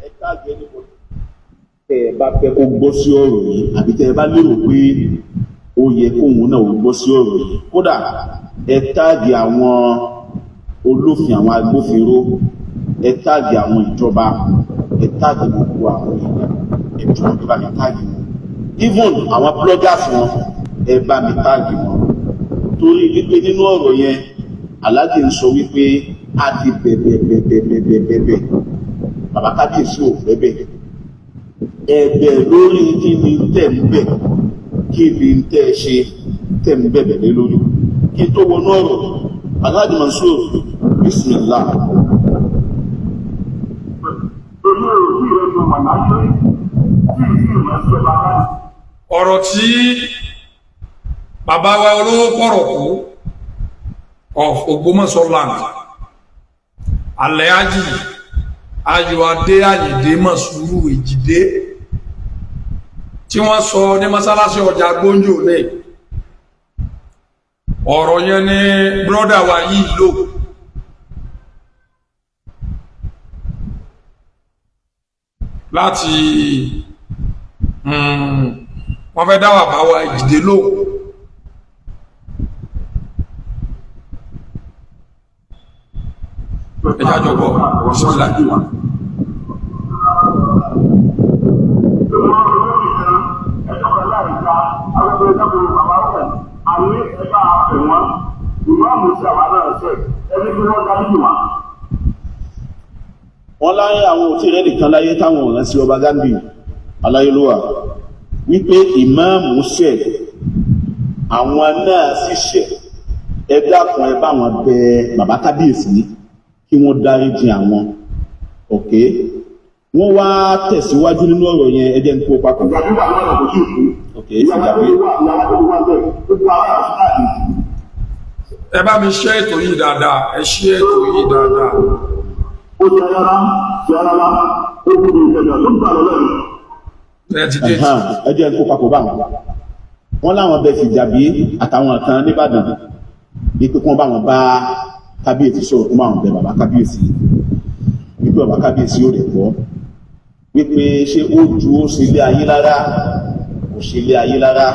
Ẹ tag anybody tẹ́ ẹ bá fẹ́ kó gbọ́ sí ọ̀rọ̀ yìí, àbí tẹ́ ẹ bá lérò pé ó yẹ kóun náà ó gbọ́ sí ọ̀rọ̀ yìí. Kódà ẹ tag àwọn olófin, àwọn agbófinró, ẹ tag àwọn ìjọba, ẹ tag gbogbo àwọn èèyàn. Ẹ jọ̀ọ́, ẹ bá mi tag wọn, even àwọn bloggers wọn, ẹ bá mi tag wọn, torí wípé nínú ọ̀rọ̀ yẹn, Aláàjì ń sọ wípé a ti bẹ̀bẹ̀ bẹ̀bẹ̀ bẹ̀bẹ̀ bẹ̀bẹ̀, bàbá kábíyèsí ò bẹ̀bẹ̀. Ẹ̀bẹ̀ lórí kí ni tẹ̀ ń bẹ̀? Kí ni tẹ́ ṣe tẹ̀ ń bẹ̀bẹ̀ lé lórí? Kí n tó wọnú ọ̀rọ̀, Alhaji Mansur, bismillah. Èmi ò tí ì rẹ̀ tó mọ̀ láyé tí ì sì mọ̀ sí ọba ká. Ọ̀rọ̀ tí bàbá wa olówó pọ̀rọ̀kú of Ògbómọ̀ṣọ́ land, Alhaji Ayọ̀adé Àyìndé Mọ̀súrù Èjìdé, tí wọ́n sọ ní mọ́sálásí ọjà gbóúnjò ní ọ̀rọ̀ yẹn ní brother wa yìí lò. Láti wọ́n fẹ́ dá bàbá wa Èjìdé lóhùn. Ẹ jẹ́ àjọ gbọ́, bismillah. Wọ́n láyé àwọn òtí rẹ̀ nìkan láyé táwọn ọ̀ràn sí ọba Gandhi aláyélúwà wípé ìmáàmù ṣẹ̀, àwọn náà sì ṣẹ̀. Ẹ dákun, ẹ bá wọn bẹ bàbá kábíyèsí kí wọ́n dáríjì àwọn. Òkè wọ́n wá tẹ̀síwájú nínú ọ̀rọ̀ yẹn. Ẹ jẹ́ n kó papọ̀. Ìgbà wà lọ́nà kò tí ì kú. Òkè ìyàwó ìsìnkàwé. tó wà, ìyàwó tó wà bẹ́ẹ̀, gbogbo àwọn àṣìṣe àdìsí. Ẹ bá mi ṣe ètò yìí dáadáa, ẹ ṣe ètò yìí dáadáa. Ó ti ayára ti ara wa, ó kú ní ìkẹjà tó ń gbà lọ lẹ́nu. Ẹ ti dé. Ẹ jẹ́ n kó papọ̀ báwọn. Wọ́n láwọn bẹ Fìjàbí àtàwọn kan nìbàdàn wípé kí wọ́n bá wọn bá kábíyèsí sọ̀rọ̀, kó máa bẹ bàbá kábíyèsí, wípé bàbá kábíyèsí ò rẹ̀ gbọ́, wípé ṣé ó ju ó ṣe ilé ayé rárá, kò ṣe ilé ayé rárá,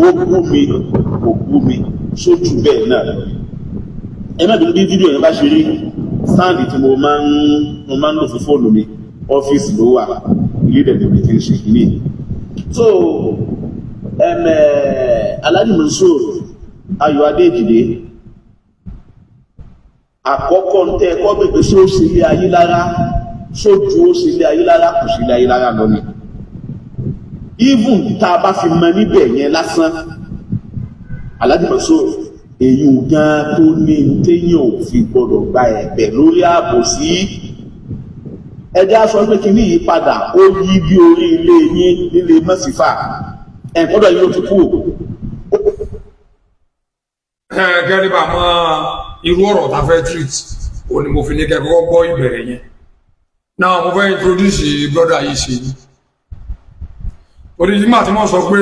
ó bú mi, kò bú mi, sójú bẹ́ẹ̀ náà lọ. Ẹ má bínú bí fídíò yẹn bá ṣe rí. Sound tí mo máa ń lò fún fóònù mi, ọ́fíìsì ló wà, ilé ìdẹ̀dẹ̀ mi ti ń ṣe kínní. So Alhaji Mansur Ayọ̀adé Èjìdé, àkọ́kọ́ ń tẹ́ ẹ̀kọ́ pé ṣé ó ṣe ilé ayé lára, sójú ó ṣe ilé ayé lára, kò ṣe ilé ayé lára lọ ni. Even tá a bá fi mọ níbẹ̀ yẹn lásán, Alhaji Mansur, èyí ò gan tó ní téèyàn ò fi gbọdọ̀ gba ẹ̀bẹ̀ lórí ààbò sí. Ẹjẹ́ sọ pé kíní yìí padà ó yí bí orí ilé yín nílé mọ́sífà ẹ̀kọ́dọ̀ yìí ló ti kú. Ẹ gẹ́gẹ́ bá mọ irú ọ̀rọ̀ tá a fẹ́ treat, ó ní mo fi ní kẹ́ kọ́kọ́ gbọ́ ìbẹ̀rẹ̀ yẹn náà. Mo fẹ́ introduce brother yìí sí i, torí nígbà tí wọ́n sọ pé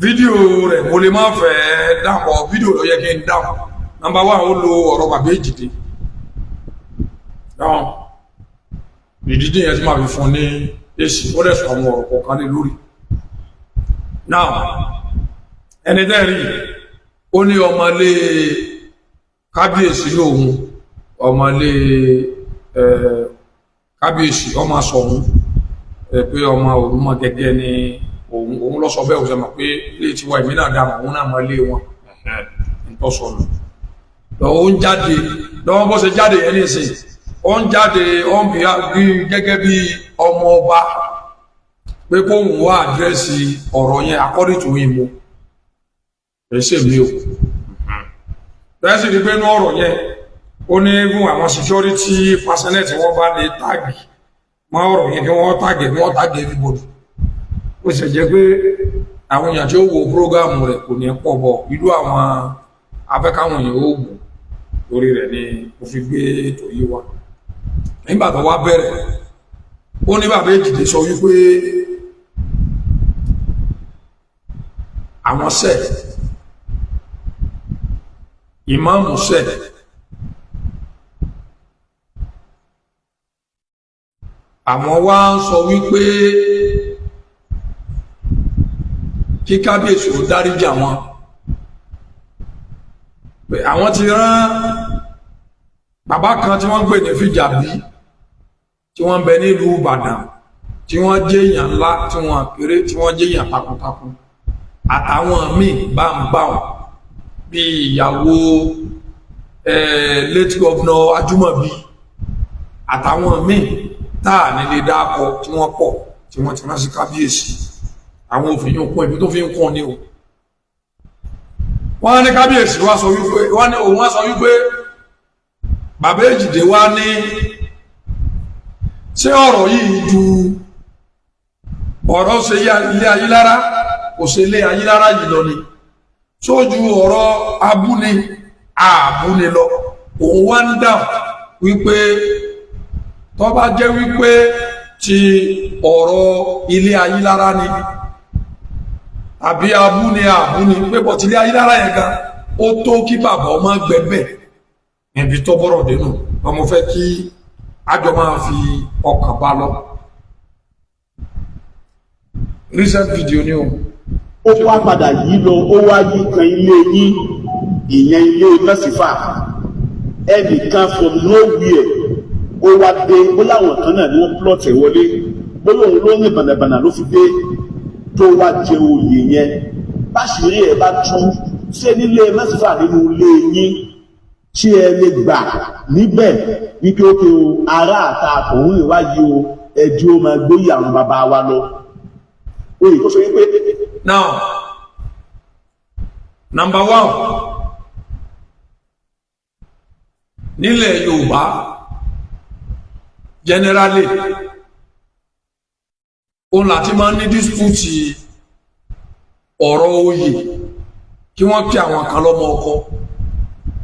fídíò rẹ̀, mo lè má fẹ́ dáhùn fídíò ló yẹ kí n dáhùn. Number one, ó lo ọ̀rọ̀ bàbá Èjìdé dáhùn. Ìdíje yẹn tí màá fi fún ní èsì, ó dẹ̀ sọ àwọn ọ̀rọ̀ kọ̀ọ̀kan lé lórí. Now, ẹni tẹ́ rí, ó ní ọmọlé kábíyèsí lòun, ọmọlé kábíyèsí, ọmọ sọ̀hún pé ọmọ òrùmọ gẹ́gẹ́ ni òun. Òun lọ sọ bẹ́ẹ̀. Òun sọ ma pé ilé tiwa, èmi náà dàmọ̀, òun náà mọ ilé wọn ntọ́sọ̀nù lọ. Ó ń jáde lọ́wọ́, bó ṣe jáde yẹn nísìn, ó ń jáde, ó ń bí gẹ́gẹ́ bí ọmọ ọba pé kóun wá address ọ̀rọ̀ yẹn according to him o. Kì í ṣe mi o. Bẹ́ẹ̀ sì rí pé inú ọ̀rọ̀ yẹn, ó ní fún àwọn security personnel tí wọ́n bá lè tag mọ́ ọ̀rọ̀ yẹn, kí wọ́n tag, kí wọ́n tag everybody. Ó sì jẹ́ pé àwọn èèyàn tí ó wo program rẹ̀ kò ní pọ̀ bọ̀ irú àwọn afẹ́káwọn èèyàn ó wò lórí rẹ̀ ni mo fi gbé ètò yìí wá. Nígbà tó wá bẹ̀rẹ̀, ó ní bàbá Èjìdé sọ wípé àwọn ṣẹ̀, ìmáàmù ṣẹ̀. Àwọn wá ń sọ wípé kí kábíyèsí ó dáríjì àwọn, pé àwọn ti rán bàbá kan tí wọ́n ń pè ní Fìjàbí, tí wọ́n ń bẹ nílùú Ìbàdàn, tí wọ́n jẹ́ èèyàn ńlá, tí wọ́n kéré, tí wọ́n jẹ́ èèyàn takuntakun, àtàwọn míì bá ń bá wọn bí ìyàwó late governor Ajímọ̀bí, àtàwọn míì tá à nílé dákọ tí wọ́n pọ̀, tí wọ́n ti rán sí kábíyèsí. Àwọn òfin yóò kún ibi tó fi ń kún ni o. Wọ́n ní kábíyèsí wá sọ wípé, wọ́n ní òun wá sọ wípé bàbá Èjìdé wá ní, ṣé ọ̀rọ̀ yìí ju ọ̀rọ̀ ṣe ilé ayé lára, kò ṣe ilé ayé lára yìí lọ ni, sójú ọ̀rọ̀ abúni àbúni lọ? Òun wá ń dáhùn wípé tó bá jẹ́ wípé ti ọ̀rọ̀ ilé ayé lára ni àbí abúni àbúni, pé bọ̀ tí ilé ayé lára yẹn gan ó tó kí bàbá ọmọ gbẹ̀bẹ̀ níbi tó bọ́rọ̀ dénú. Ọmọ fẹ́ kí àjọ máa fi ọkàn bá lọ. Recent video ni o. Ó wá padà yí lọ, ó wá yí kan ilé yín, ìyẹn ilé mẹ́sìfà. Ẹnìkan from nowhere ó wá dé, bóyá àwọn kan náà ni wọ́n plot ẹ̀ wọlé, bóyá òun ló rìn bànàbànà ló fi dé tó wá jẹ oyè yẹn. Báṣìírí ẹ̀ bá tú, ṣé nílé mẹ́sìfà, nínú ilé yín, ṣé ẹ lè gbà níbẹ̀ wípé ó ké o, ará àta òun ìwáyé o, ẹjọ́ ó máa gbóyè àwọn bàbá wa lọ, oyè tó ṣe wípé. Now, number one, nílẹ̀ Yorùbá generally, òun láti máa ń ní dispute ọ̀rọ̀ oyè, kí wọ́n pè àwọn kan lọ́mọ ọkọ,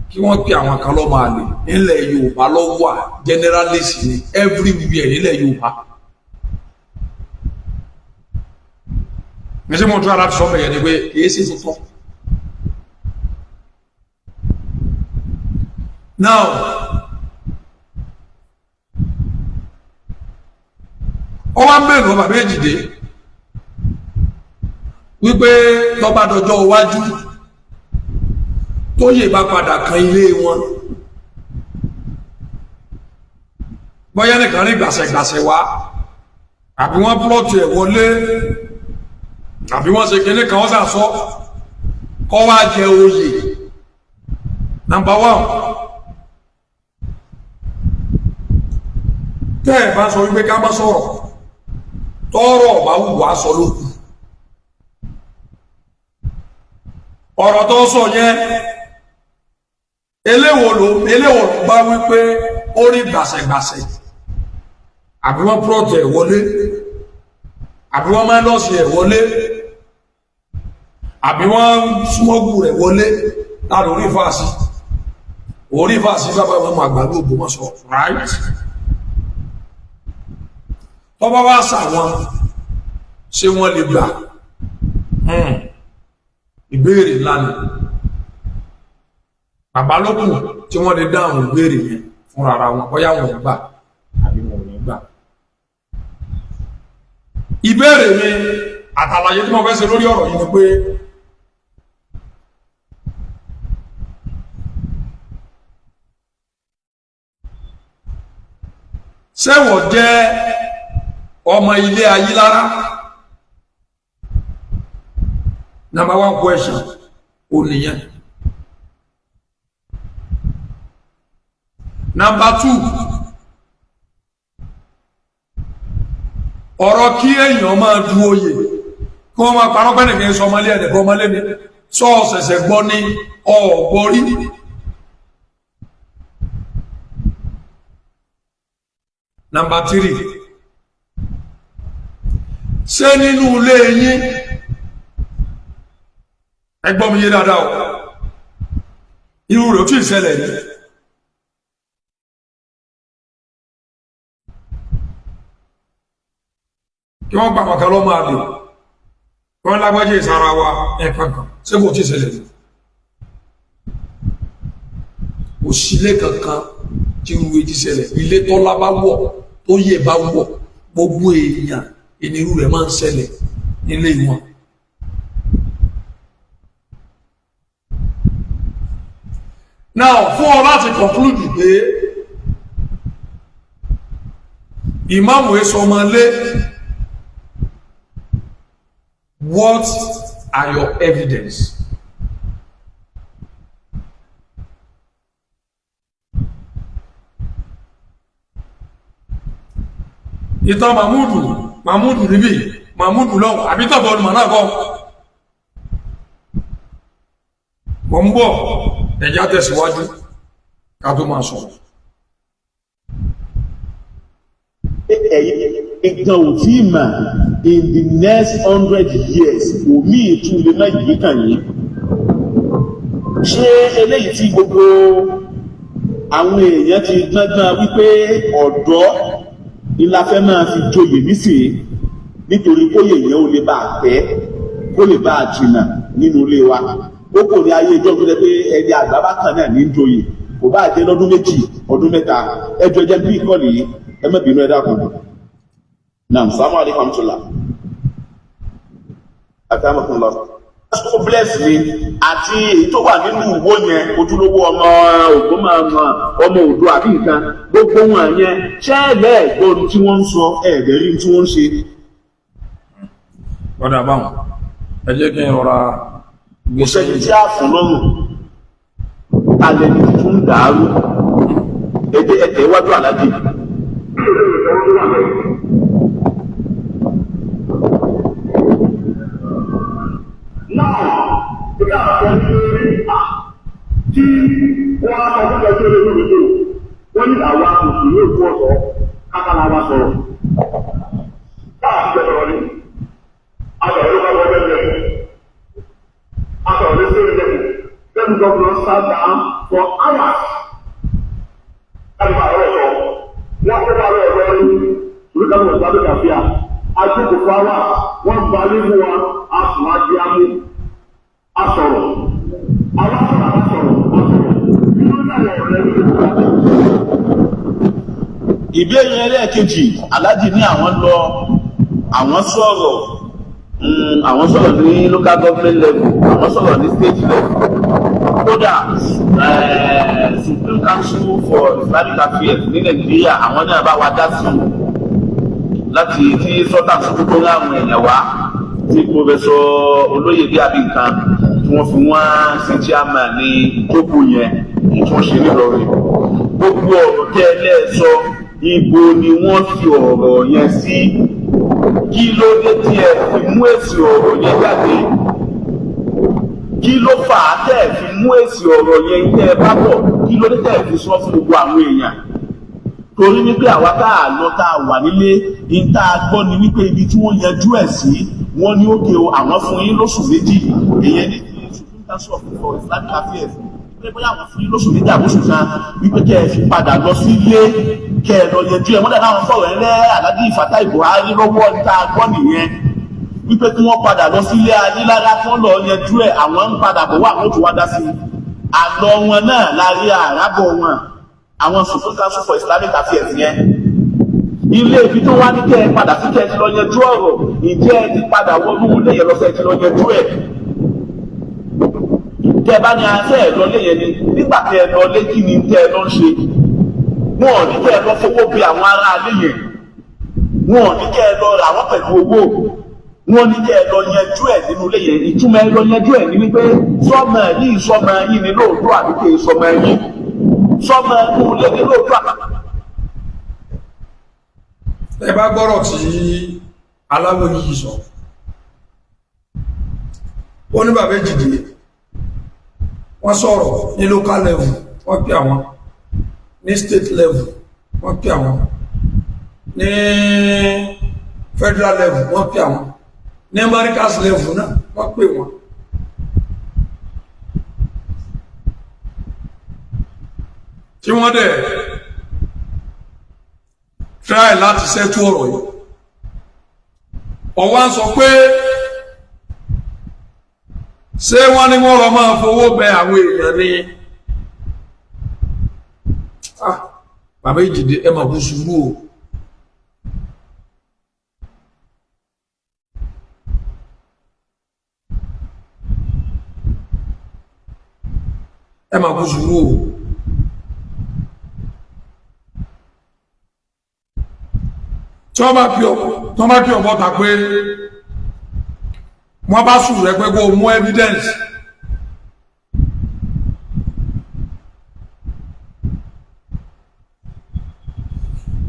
kí wọ́n pè àwọn kan lọ́mọ àlè. Nílẹ̀ Yorùbá ló wà generally sí ni everywhere nílẹ̀ Yorùbá. Ní sí mo tún ara sọ bẹ̀yẹ̀ ni pé kìí sí tuntun. Now, ó wá ń bèèrè lọ bàbá Èjìdé wípé tó bá dọjọ́ iwájú, tóyè bá padà kan ilé wọn, bóyá nìkan rí gbàṣẹgbàṣẹ wá, àbí wọ́n plot ẹ̀ wọlé, àbí wọ́n ṣe kinní kan, wọ́n sàsọ kọ́ wá jẹ oyè. Number one, tẹ́ ẹ̀ bá sọ wípé ká má sọ̀rọ̀, tọ́rọ̀ bá wù wá sọ lókù. Ọ̀rọ̀ tó sọ yẹn, eléwo ló eléwo ló bá wípé ó rí gbàṣẹgbàṣẹ, àbí wọ́n plot ẹ̀ wọlé, àbí wọ́n minus ẹ̀ wọlé, àbí wọ́n smuggle rẹ̀ wọlé, láti orí fàásì orí fàásì bàbá ọmọ àgbàdo Ògbómọ̀ṣọ́, right? Tọ́bá wá sàwọn, ṣé wọ́n lè gbà? Ìbéèrè ńlá ni. Bàbá lókù tí wọ́n lè dáhùn ìbéèrè yẹn fúnra ara wọn, bóyá wọn ò gbà àbí wọn ò ní gbà. Ìbéèrè mi àtàlàyé tí mo fẹ́ ṣe lórí ọ̀rọ̀ yìí ni pé, ṣé wọ́n jẹ́ ọmọ ilé Ayílára? Number one question ò nìyẹn. Number two, ọ̀rọ̀ kí èèyàn máa du oyè, kí wọ́n máa parọ́ pẹ́nìkì sọ ọmọlé ẹ̀dẹ̀kọ́ ọmọlé ni, sọ ọ̀sẹ̀sẹ̀ gbọ́ ní ọ̀gbọ́rí. Number three, ṣé nínú ilé yín, ẹ gbọ́ mi yé dáadáa o, irú rẹ̀ ò tí ì ṣẹlẹ̀ rí? Kí wọ́n gba àwọn kan lọ́mọ àlè, kí wọ́n lágbájá ìsara wa ẹ̀kan kan, ṣé kò tí ì ṣẹlẹ̀ rí? Kò sílé kankan tí irú èjì ṣẹlẹ̀. Ilé tọ́lá bá wọ̀, tó yè bá wọ̀, Gbogbo èèyàn ìnirú rẹ̀ máa ń ṣẹlẹ̀ nílé wọn. Now, fún ọ láti conclude pé ìmáàmù èso ọmọlé, what are your evidence? Ìtàn Mahmudu, Mahmudu níbí, Mahmudu lọ́wọ́, àbí tàbí ọdún náà kọ́. Mọ̀ ń bọ̀, ẹ̀já tẹ̀síwájú ká tó máa sọ̀rọ̀. Ẹ̀yin gan ò tí mà in the next 100 years omi ìtún lè má yìí kàn yín. Ṣé eléyìí tí gbogbo àwọn èèyàn ti gbọ́ngbọ́n wípé ọ̀dọ́ ni la fẹ́ máa fi joyè nísìnyí, nítorí kóyè yẹn ò lè bá a pẹ́, kó lè bá a jìnnà nínú ilé wa. Ó kò ní ayé ìjọ tó jẹ́ pé ẹni àgbà bá kàn náà ní í joyè, kò bá jẹ́ lọ́dún 2, ọdún 3. Ẹjọ́ jẹ́ bí ìkọlì yìí, ẹ má bínú, ẹ dákun. Naam, salamu alaykum amtula. Akamakunlọ. So bless mi àti èyí tó wà nínú ìwó yẹn, ojúlówó ọmọ Ògbómọ̀mọ́, ọmọ Oòduà àbí nǹkan, gbogbo wọn yẹn ṣẹ́ẹ̀lẹ̀ gbọ́n tí wọ́n ń sọ, ẹ̀ẹ́dẹ̀ rí tí wọ́n ń ṣe. Ọ̀dà báwọn, ẹ jẹ́ kí n rọra Kò sẹ́ni tí a fún lọ́rùn, alẹ́ ní tuntun ń dàrú, ẹ̀ẹ́dẹ̀ ẹ̀tẹ̀ iwájú aláàjì. Tí wọ́n á sọ fún ẹjọ́ lórí ìlú, wọ́n ní àwa mùsùlùmí òkú ọ̀sọ́ kábàlà wa sọ̀rọ̀. Káàkiri sọ̀rọ̀ ni, a sọ̀rọ̀ ló bá wọ ẹgbẹ́ lẹ́kùn, a sọ̀rọ̀ ní sórí lẹ́kùn, lẹ́kùn gọ́ọ̀nà sat down for hours. Láti máa rọ̀ sọ, wọ́n kó wà lọ́wọ́ lọ́rí, orí kábọ̀ ìgbàlódé kàfíà, a jókòó fún hours, wọ́n gbalé fún wa, a sùn á di amú, a sọ̀rọ̀. Àwọn sọ̀rọ̀ a sọ̀rọ̀ a sọ̀rọ̀. Inú náà ọ̀rẹ́ ló lè wá. Ìbéèrè ẹlẹ́ẹ̀kejì, aláàjì ní àwọn lọ, àwọn sọ̀rọ̀, àwọn sọ̀rọ̀ ní local government level, àwọn sọ̀rọ̀ ní state level, kódà Supreme Council for Islamic Affairs ní Nàìjíríà, àwọn náà bá wa dá sí i láti tí Sultan Sokoto ní àwọn èèyàn wá, tí Professor Olóyèdé àbí nǹkan tí wọ́n fi wọ́n ṣe chairman ní ìjókòó yẹn tí wọ́n ṣe nílọrin. Gbogbo ọ̀rọ̀ tẹ́ ẹ lẹ́ẹ̀sọ, ibo ni wọ́n fi ọ̀rọ̀ yẹn sí? Kí ló dé tí ẹ fi mú èsì ọ̀rọ̀ yẹn jáde? Kí ló fà á tẹ́ ẹ fi mú èsì ọ̀rọ̀ yẹn tẹ́ ẹ bá bọ̀? Kí ló dé tẹ́ ẹ fi sọ fún gbogbo àwọn èèyàn? Torí wípé àwa tá a lọ tá a wà nílé, ní tá a gbọ́ ni wípé ibi tí wọ́n yanjú ẹ̀ sí, wọ́n ní òkè o, àwọn fún yín lóṣù 2, èyẹn ní Supreme Council for Islamic Affairs, pé bóyá àwọn fún yín lóṣù 2 àbóṣù kan, wípé kẹ́ ẹ fi padà lọ sílé, kẹ́ ẹ lọ yanjú ẹ̀. Wọ́n dàda àwọn fọ̀rọ̀ ẹ̀ lẹ́ Alhaji Fatai Buhari lọ́wọ́, ní tá a gbọ́ nìyẹn, wípé kí wọ́n padà lọ sílé Ayélára kí wọ́n lọ yanjú ẹ̀, àwọn ń padà bọ̀ wá, àwọn tó wá dá sí i. Àlọ́ wọn náà la rí àrábọ̀ wọn, àwọn Supreme Council for Islamic Affairs yẹn. Ilé ibi tó wá ní kẹ́ ẹ padà sí, kẹ́ ẹ ti lọ yanjú ọ̀rọ̀, ìjẹ́ ẹ ti padà wọnú ilé yẹn lọ́sẹ̀ ti lọ yanjú ẹ̀? Tẹ́ ẹ bá ní asẹ́ ẹ̀ lọlé yẹn ni, nígbà tẹ́ ẹ lọlé kí ni tẹ́ ẹ lọ ń ṣe? Wọn ò ní kẹ́ ẹ lọ fowó bí àwọn ará ilé yẹn, wọn ò ní kẹ́ ẹ lọ rà wọ́n pẹ̀lú owó, wọn ní kẹ́ ẹ lọ yanjú ẹ̀ nínú ilé yẹn. Ìtumọ̀ ẹ lọ yanjú ẹ̀ ní wípé sọmọ yìí sọmọ yìí ni lóòótọ́ àbí kì í sọmọ yìí, sọmọ inú ilé ni lóòótọ́ àbí. Ẹ bá gbọ́rọ̀ tí aláwọ̀ yìí sọ, ó ní bàbá Èjìdé wọ́n sọ̀rọ̀ ní local level, wọ́n pè àwọn ní state level, wọ́n pè àwọn ní federal level, wọ́n pè àwọn ní America's level náà, wọ́n pè wọ́n. Tí wọ́n dẹ̀ try láti ṣẹ́tú ọ̀rọ̀ yìí, ọ̀wá ń sọ pé ṣé wọ́n ní wọ́n lọ máa fowó bẹ àwọn èèyàn ní. Bàbá Èjìdé, ẹ máa kú sùúrù o. Ẹ máa kú sùúrù o. Tí wọ́n bá pí ọ̀bọ̀ ta pé wọ́n bá sùn rẹ̀ pé kó mú evidence,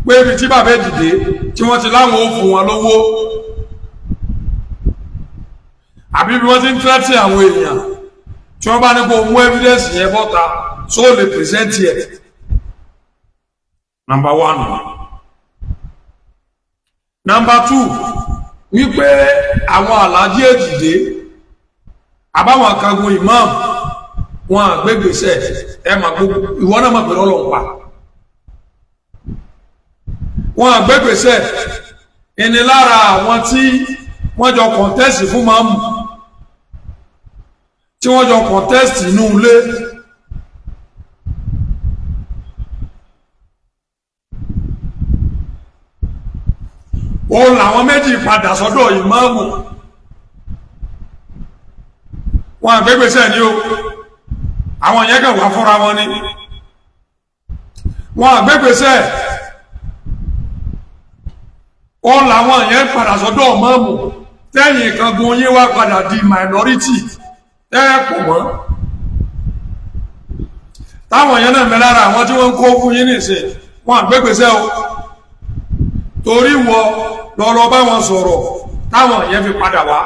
pé ibi tí bàbá Èjìdé tí wọ́n ti láwọn ó fún wọn lówó, àbí bí wọ́n ti ń tẹ́tí àwọn èèyàn, tí wọ́n bá ní kó mú evidence yẹn bọ́ta, so lè present yẹ. Number one. Number two, wípé àwọn Àlàájì Èjìdé àbáwọn akagun imam wọn àgbégbèsè, ẹ mà gbogbo ìwọ náà mà pẹ̀lú ọlọ́pàá wọn àgbégbèsè ìnilára àwọn tí wọ́n jọ contest fún máàmù, tí wọ́n jọ contest inú ilé. Òun làwọn méjì padà sọ́dọ̀ ìmáàmù. Wọn àgbégbèsè ní o, àwọn yẹn kàn wá fúnra wọn ni. Wọn àgbégbèsè, òun làwọn yẹn padà sọ́dọ̀ ìmáàmù. Tẹ́yìn kan gun yín wá padà di minority tẹ́ẹ̀pọ̀ mọ́. Táwọn yẹn náà mẹ́lára àwọn tí wọ́n ń kó fún yín nìsín, wọn àgbégbèsè o, torí wọ lọ́lọ́ bá wọn sọ̀rọ̀ táwọn yẹn fi padà wá.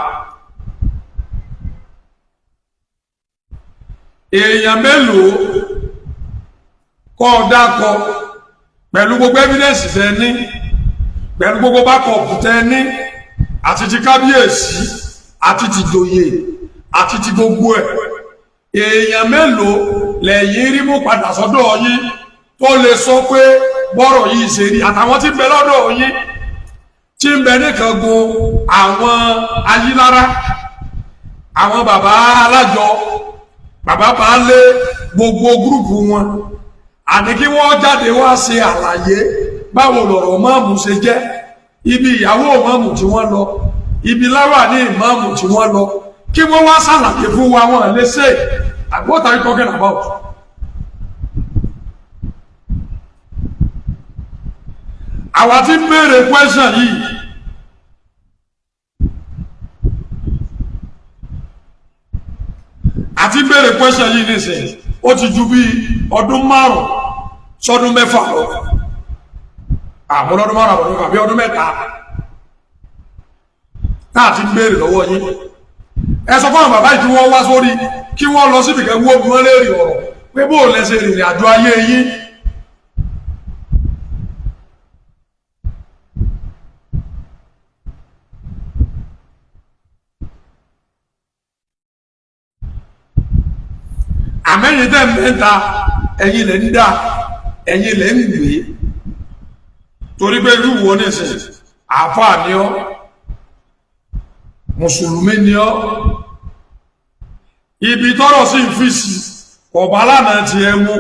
Èèyàn mélòó kọ́ dákọ pẹ̀lú gbogbo evidence tẹ ní, pẹ̀lú gbogbo backup tẹ ní, àti ti kábíyèsí, àti ti joyè, àti ti gbogbo ẹ̀, èèyàn mélòó lẹ́yìn rí mú padà sọ́dọ̀ yín tó lè sọ pé bọ́rọ̀ yìí ṣe rí? Àtàwọn tí ń bẹ lọ́dọ̀ yín, tí ń bẹ nìkan gun àwọn ayílára, àwọn bàbá alájọ, bàbá baálé, gbogbo gúrùpù wọn, àní kí wọ́n jáde wá ṣe àlàyé báwo lọ̀rọ̀ máàmù ṣe jẹ́, ibi ìyàwó máàmù tí wọ́n lọ, ibi láwà ní ìmáàmù tí wọ́n lọ, kí wọ́n wá ṣàlàyé fún wa. Wọn lè ṣe. What are you talking about? Àwa tí ń béèrè question yìí, àti béèrè question yìí nísìnyí, ó ti ju bí ọdún 5 sọdún 6 lọ. Àmọ́ lọ́dún 5 àbọ̀dún àbí ọdún 3 táà ti béèrè lọ́wọ́ yín. Ẹ sọ fún àwọn bàbá yìí kí wọ́n wá sórí, kí wọ́n lọ síbi kẹ́ wọ́n bí wọ́n lè rí ọ̀rọ̀ pé bó lẹ́sẹ̀ rìnrìn àjò ayé yín. Àmẹ́yìn tẹ́ mẹ́ta, ẹ̀yin lẹ́ ń dá, ẹ̀yin lẹ́ ń gbé, torí pé irú wo nísìn, àáfàá ni ọ́, mùsùlùmí ni ọ́, ibi tọ́rọ̀ sí ń fi sí ọ̀bá lánàá ti ẹ mú.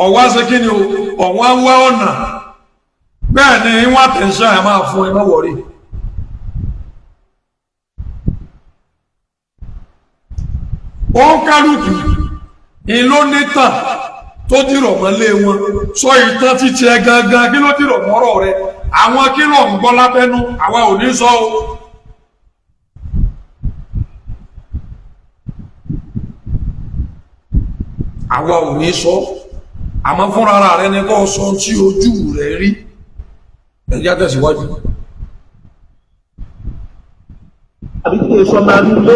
Ọ̀wá ṣe kí ni o, ọ̀wá ń wá ọ̀nà, bẹ́ẹ̀ ni wọ́n àtẹ̀ṣẹ́ ẹ̀ máa fún ẹ lọ́wọ́ rí. Ó ń kálukú ìlú nítàn tó dìrọ̀ mọ́lé wọn, sọ ìtàn títí ẹ gangan, kí ló dìrọ̀ mọ́rọ̀ rẹ, àwọn kí ló ń gbọ́ lábẹ́nú, àwa ò ní sọ o. Àwa ò ní sọ, àmọ́ fúnra ara rẹ ni kò sọ tí ojú rẹ rí. Ẹ jẹ́ tẹ̀síwájú. Àbí kí èso máa ń lé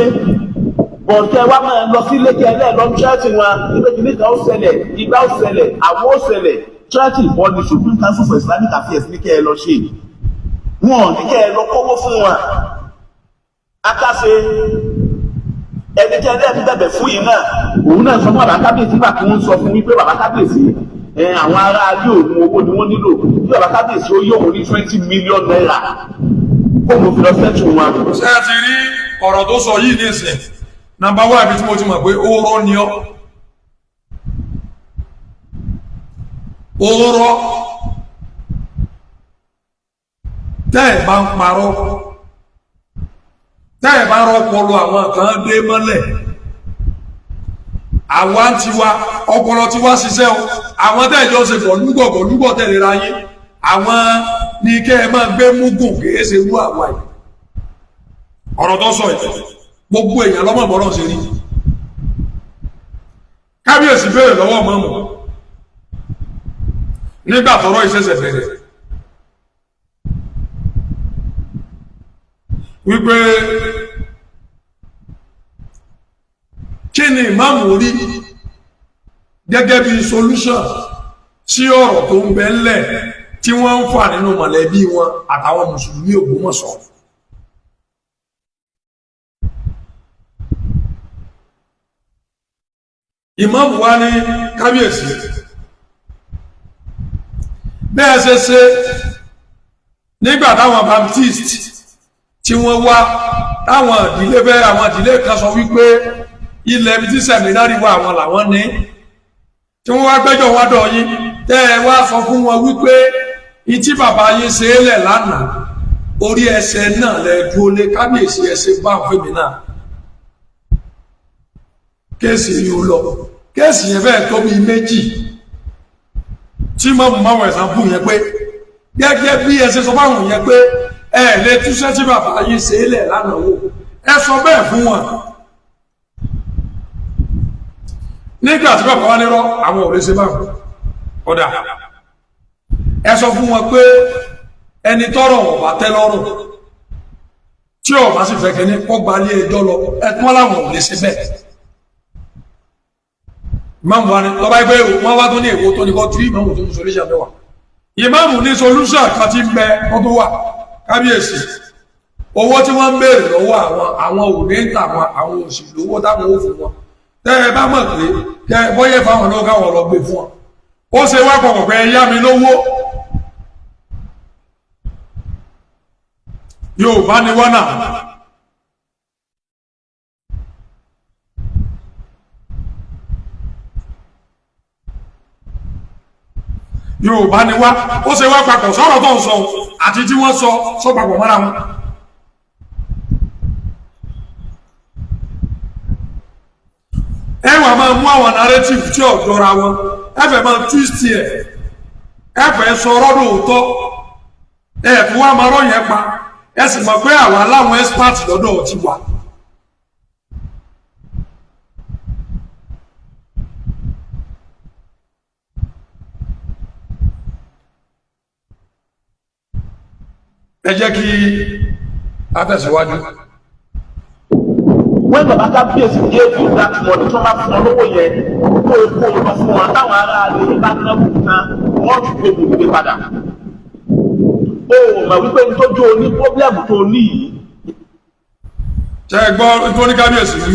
bọ̀ǹkẹ́ wa máa lọ sí ilé kí ẹlẹ́ẹ̀ lọ church wọn, ilé kìíní kan ó ṣẹlẹ̀, ìgbà ó ṣẹlẹ̀, àwọn ó ṣẹlẹ̀. Church ìbọn ni Supreme Council for Islamic Affairs ní kẹ́ ẹ lọ ṣe, wọn ní kẹ́ ẹ lọ kówó fún wọn. Akáṣe ẹni tí ẹlẹ́ẹ̀ fi bẹ̀bẹ̀ fún yìí náà, òun náà sọ fún bàbá kábíyèsí gbà kí wọ́n sọ fún wípé bàbá kábíyèsí àwọn ará ayé òun owó ni wọ́n nílò, kí bàbá kábíyèsí ó yóò ní 20 million naira kó mo fi lọ settle wọn. Ṣé ẹ ti rí ọ̀rọ̀ tó sọ yìí nísìn? Number one, ibi tí mo ti mọ̀ pé ó rọ́ ni ọ́, ó rọ́. Tẹ́ ẹ̀ bá ń parọ́, tẹ́ ẹ̀ bá rọpọlọ àwọn kan dé mọ́lẹ̀. Àwa ń tiwa, ọpọlọ tiwa ṣiṣẹ́ o. Àwọn tẹ́ ẹ̀ jọ ṣe gọ̀lúgọ̀ gọ̀lúgọ̀ tẹ̀lé ra yín, àwọn ní kẹ́ ẹ máa gbé múgùn, kìí ṣe irú àwa yìí. Ọ̀rọ̀ tó sọ yìí, gbogbo èèyàn lọ́mọ bọ́rọ̀ ṣe rí. Kábíyèsí béèrè lọ́wọ́ mọ́mù nígbà tọ́rọ̀ ìṣẹ̀ṣẹ̀ bẹ̀rẹ̀ wípé kí ni ìmáàmù rí gẹ́gẹ́ bí solution sí ọ̀rọ̀ tó ń bẹ ńlẹ̀ tí wọ́n ń fà nínú mọ̀lẹ́bí wọn àtàwọn mùsùlùmí Ògbómọ̀ṣọ́. Ìmáàmù wa ní kábíyèsí, bẹ́ẹ̀ ṣe ṣe nígbà táwọn Baptist tí wọ́n wá, táwọn ìdílé bẹ́ẹ̀, àwọn ìdílé kan sọ wípé ilẹ̀ ibi tí sẹ̀mínárì wà àwọn làwọn ní, tí wọ́n wá gbẹ́jọ́ wá dọ̀ yín, tẹ́ ẹ wá sọ fún wọn wípé ìtí bàbá yín ṣe é lẹ̀ lánàá, orí ẹsẹ̀ náà lẹ dúró lé. Kábíyèsí, ẹsẹ̀ bá ń fèmí náà. Case yìí ó lọ, case yẹn fẹ́ẹ̀ tó bíi méjì tí mọ̀mú máwọn ẹ̀sán bù yẹn pé gẹ́gẹ́ bí ẹ ṣe sọ fáwọn yẹn pé ẹ lè túṣẹ́ tí bàbá yín ṣe é lẹ̀ lánàá wò, ẹ sọ bẹ́ẹ̀ fún wọn. Nígbà tí bàbá wa nírọ́ àwọn ò lè ṣe báwọn, ọ̀dà ẹ sọ fún wọn pé ẹni tọrọ ọba tẹ́ lọ́rùn tí ọba sì fẹ́ kẹ́ni kó gba ilé ẹjọ́ lọ, ẹ tún wọn làwọn ò lè ṣe bẹ́ẹ̀. Ìmáàmù wa ni lọ́ba ẹgbẹ́ wọn wá tó ní èwo tó ní kọ́ tí ìmáàmù tó ní solution mẹ́wàá. Ìmáàmù ní solution kan ti ń bẹ wọ́n tó wà. Kábíyèsí, owó tí wọ́n ń béèrè lọ́wọ́ àwọn, àwọn ò ní tà wọn, àwọn ò sì lówó táwọn ò fún wọn. Tẹ́ ẹ bá mọ̀ pé kẹ́ ẹ bọ́yẹ̀ fáwọn lọ́wọ́ káwọn lọ gbé fún wọn, ó ṣe wá pọ̀pọ̀ pé ẹ yá mi lówó. Yorùbá ni wọ́n náà. Yorùbá ni wá, ó ṣe wá papọ̀ sọ̀rọ̀ tó ń sọ àti tí wọ́n sọ sọ papọ̀ mọ́ra wọn. Ẹ wà máa mú àwọn narrative tí ò jọra wọn, ẹ fẹ́ máa twist ẹ, ẹ fẹ́ sọ ọ̀rọ̀ òótọ́, ẹ fún wa máa rọ̀ yẹn pa, ẹ sì mọ̀ pé àwa láwọn expert lọ́dọ̀ ti wà. Ẹ jẹ́ kí a tẹ̀síwájú. When baba kábíyèsí gave you that money, tí wọ́n bá fún ọ lówó yẹn, kó o kó o lọ fún wọn, táwọn ará ilé bá ná kù tán, wọ́n tún gbé gbòmìnir padà. O ò mọ̀ wípé nítorí o ní problem tó o ní yìí. Ṣe é gbọ́ tó ní kábíyèsí wí?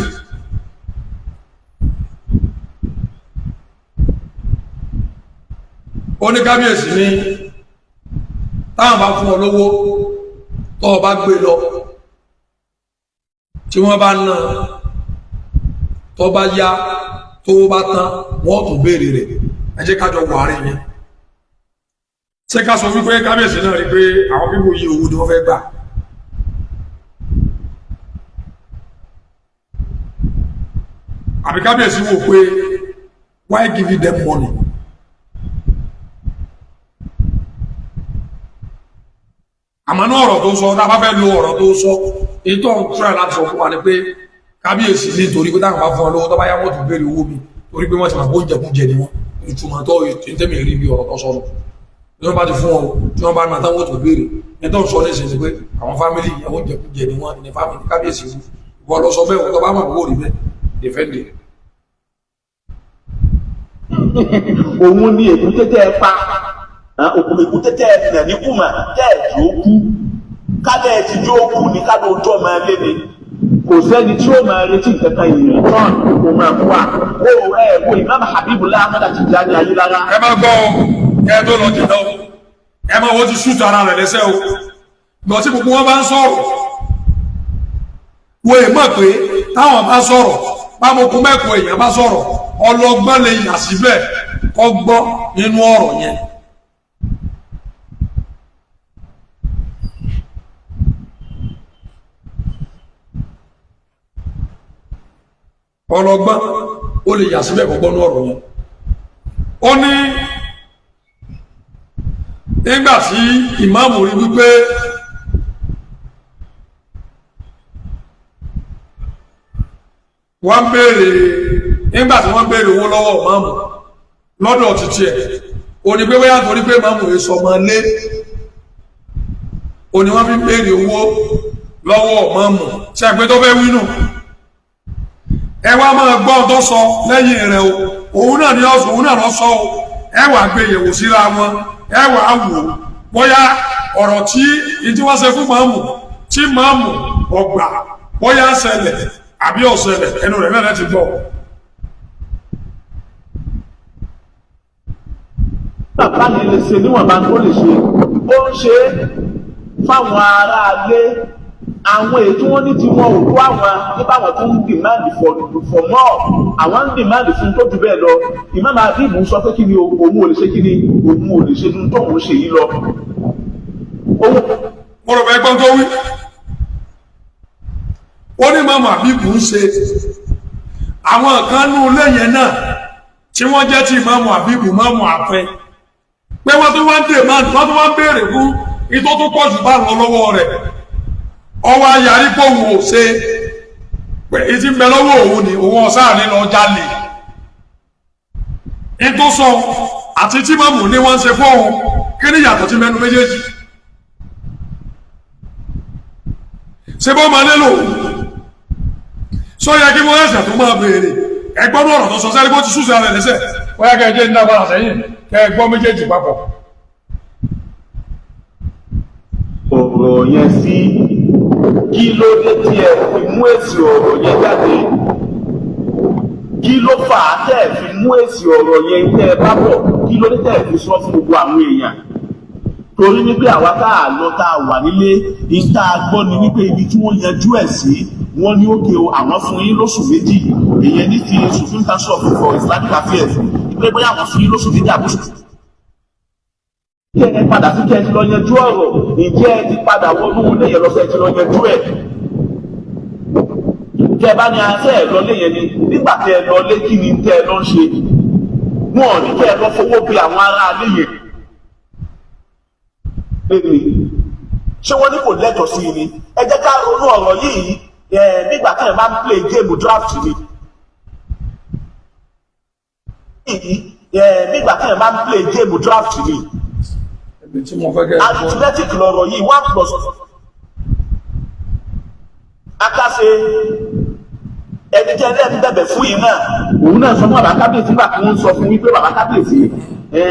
Ó ní kábíyèsí ní táwọn bá fún ọ lówó tó o bá gbé lọ, tí wọ́n bá ná, tó bá yá, tó bá tán, wọ́n tún béèrè rẹ̀. Ẹ jẹ́ ká jọ wà rẹ̀ yẹn. Ṣé ká sọ wípé kábíyèsí náà rí pé àwọn pípò yí owó ni wọ́n fẹ́ gbà? Àbí kábíyèsí wò pé why give you them money? Àmọ́ ní ọ̀rọ̀ tó sọ, tá a bá fẹ́ lo ọ̀rọ̀ tó sọ, èyí tó ń try láti sọ fún wa ni pé kábíyèsí nítorí pé táwọn bá fún ọ lówó, tó bá yá, wọ́n tún béèrè owó mi, torí pé wọ́n ti máa bó oúnjẹ ni wọ́n. Ìtumọ̀ tó ìtẹ́mi rí bí ọ̀rọ̀ tó sọ nù, tí wọ́n bá ti fún ọ, tí wọ́n bá ní àtàwọn tó béèrè ní tó ń sọ nísìnyí pé àwọn family ìyàwó oúnjẹ ni wọ́n ní family kábíyèsí. Wọ́n lọ sọ bẹ́ẹ̀, wọ́n tó bá mọ̀ kó rí bẹ́ẹ̀, defend. Òun ni èkúté tẹ́ ẹ pa, òkùn èkúté tẹ́ ẹ nà ní kùmà tẹ́ ẹ jù ó kú. Kálẹ̀ ẹ ti jó kú ní kálẹ̀ ojú ọmọ ẹ léde, kò sẹ́ni tí ó máa retí nǹkan in return kò máa kú wa ó. Ẹ wo Imam Habibullah Ahmad Tijani Ayélára. Ẹ máa gbọ́ ọ, kẹ́ ẹ tó lọ jìnnà o, ẹ máa wo ti ṣùtù ara rẹ̀ lẹ́sẹ̀ o. Gbọ́ tí gbogbo wọn bá ń sọ̀rọ̀, wo è mọ̀ pé táwọn bá sọ̀rọ̀, bámokun mẹ́kọ̀ọ́ èèyàn bá sọ̀rọ̀, ọlọ́gbọ́n lè yà síbẹ̀ kọ́ gbọ́ nínú ọ̀rọ̀ yẹn. Ọlọ́gbọ́n ó lè yà síbẹ̀ kó gbọ́nú ọ̀rọ̀ yẹn. Ó ní nígbà tí ìmáàmù rí wípé wọ́n béèrè, nígbà tí wọ́n béèrè owó lọ́wọ́ ìmáàmù lọ́dọ̀ títí ẹ̀, ó ní pé bóyá torí pé ìmáàmù yìí sọmọ lé, ó ní wọ́n fi béèrè owó lọ́wọ́ ìmáàmù. Ṣe àgbẹ̀ tó fẹ́ wí nù? Ẹ wá máa gbọ́ tó sọ lẹ́yìn rẹ̀ o, òun náà ni ọ̀sùn, òun náà lọ sọ o. Ẹ wà gbé yẹ̀wò síra wọn, ẹ wà á wò ó bóyá ọ̀rọ̀ tí ìdí wọ́n ṣe fún máàmù tí máàmù ọgbà bóyá ṣẹlẹ̀ àbí ọ̀ṣẹlẹ̀, ẹnu rẹ̀ náà ti gbọ́. Bàbá mi lè ṣe níwọ̀nba tó lè ṣe, ó ń ṣe fáwọn aráalé. Àwọn èyí tí wọ́n ní tí wọn ò tó àwọn nípa àwọn tó ń demand for more, àwọn ń demand fún tó ju bẹ́ẹ̀ lọ. Imam Habib sọ pé kí ni òun ò lè ṣe, kí ni òun ò lè ṣe dun tóun ṣe yìí lọ. Mo rò pé gbọ́n tó wí, ó ní Imam Habib ń ṣe àwọn kan nú ilé yẹn náà tí wọ́n jẹ́ tí Imam Habib Imam àfẹ́, pé wọ́n tó wá ń demand, wọ́n tó wá ń béèrè fún ìtọ́ tó pọ̀ jù bá lọ lọ́wọ́ rẹ̀. Ọwọ́ ayarí pé òun ò ṣe, pé ìtì ń bẹ lọ́wọ́ òun ni òun ọ̀sá ní lọ jalè. Ìtò sọ àti tí mọ̀mù ní wọ́n ń ṣe fún òun, kí ni ìyàtọ̀ tí mẹ́nu méjèèjì? Ṣé bọ́ máa nílò sọ yẹ kí wọ́n ẹ̀sẹ̀ tó máa béèrè? Ẹgbọ́n ọ̀rọ̀ tó sọ sẹ́rí bó ti súnṣe ara rẹ̀ lẹ́sẹ̀, wọ́n yá kẹ́ ẹ jẹ́ ní dábàá sẹ́yìn kẹ́ ẹ gbọ́ méjèèjì papọ̀. Ọ̀rọ̀ yẹn sí kí ló dé tí ẹ fi mú èsì ọ̀rọ̀ yẹn jáde? Kí ló fà á tẹ́ ẹ fi mú èsì ọ̀rọ̀ yẹn tẹ́ ẹ bá bọ̀? Kí ló dé tẹ́ ẹ fi sọ fún gbogbo àwọn èèyàn? Torí wípé àwa tá a lọ tá a wà nílé, ìta gbọ́ ni wípé ibi tí wọ́n yanjú ẹ̀ sí, wọ́n ní òkè o, àwọn fún yín lóṣù 2, èèyàn ní ti Supreme Council for Islamic Affairs, pé bóyá àwọn fún yín lóṣù 2 àbúṣù. Kí ẹ padà sí kí ẹ ti lọ yanjú ọ̀rọ̀, ǹjẹ́ ẹ ti padà wọnú ilé yẹn lọ́sẹ̀ ti lọ yanjú ẹ̀? Tẹ́ ẹ bá ní asẹ́ ẹ lọ lé yẹn ni, nígbà tẹ́ ẹ lọ lé kí ni tẹ́ ẹ lọ ń ṣe? Wọn ò ní kẹ́ ẹ lọ fowó bí àwọn ará ilé yẹn. Ṣé wọ́n ní kò lẹ́tọ̀ọ́ sí i ni? Ẹ jẹ́ ká ronú ọ̀rọ̀ yìí nígbà tẹ́ ẹ máa ń play game draft ni. Nígbà tẹ́ ẹ máa ń play game draft ni. Arithmetic lọ̀rọ̀ yìí, 1 plus akase ẹni tẹ́ ẹ bẹ̀bẹ̀ fún yìí náà, òun náà sọ fún bàbá kábíyèsí nígbà tí wọ́n sọ fún wípé bàbá kábíyèsí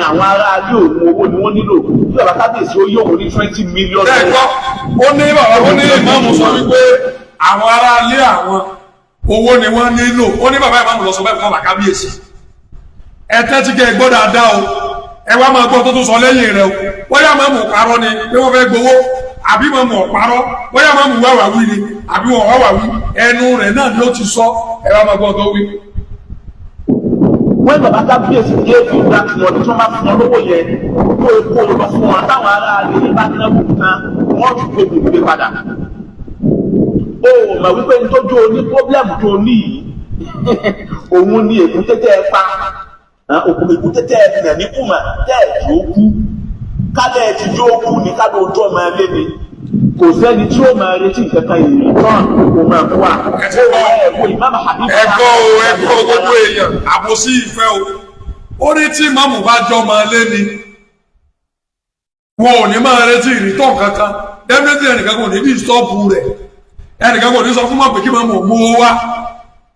àwọn ará ilé òun owó ni wọ́n nílò, kí bàbá kábíyèsí ó yóò wọ́n ní 20 million. Ẹ gbọ́, ó ní bàbá, ó ní ìmáàmù sọ wípé àwọn ará ilé àwọn owó ni wọ́n nílò, ó ní bàbá ìmáàmù lọ sọ bẹ́ẹ̀ fún bàbá kábíyèsí. Ẹ tẹ́tí kẹ́ ẹ gbọ́ dáadáa o, ẹ wá máa gbọ́ tó tún sọ lẹ́yìn rẹ o. Bóyá máàmù parọ́ ni pé wọ́n fẹ́ gbowó, àbí máàmù ọ̀parọ́, bóyá máàmù wá wí ni àbí wọn wá wí, ẹnu rẹ̀ náà ni ó ti sọ. Ẹ wá máa gbọ́ tó wí. When bàbá kábíyèsí gave you that money, tí wọ́n bá fún ọ lówó yẹn, kó o kó o lọ fún wọn, táwọn ará ilé bá ná kù tán, wọ́n tún gbé gbòdìgbé padà. O mọ̀ wípé nítorí o ní pọ́blẹ́mù tó o ní yìí, òun ni èkúté tẹ́ ẹ pa, èkúté tẹ́ ẹ nà ní kùmà tẹ́ ẹ jó kú. Kálẹ̀ ti jó kú ni kálẹ̀ ojú ọmọ ẹ lé ni. Kò sẹ́ni tí ó máa retí nǹkan ìrìn tán kò máa kú wa. Ẹ gbọ́ o, ẹ gbọ́ gbogbo èèyàn, àbòsí ìfẹ́ o. Ó ní tí màmú bá jọ máa lé ni, wọn ò ní máa retí ìrìtàn kankan. Definitely ẹnìkan kò ní bí stọ́ọ̀bù rẹ̀, ẹnìkan kò ní sọ fún mọ̀ pé kí màmú mú o wá.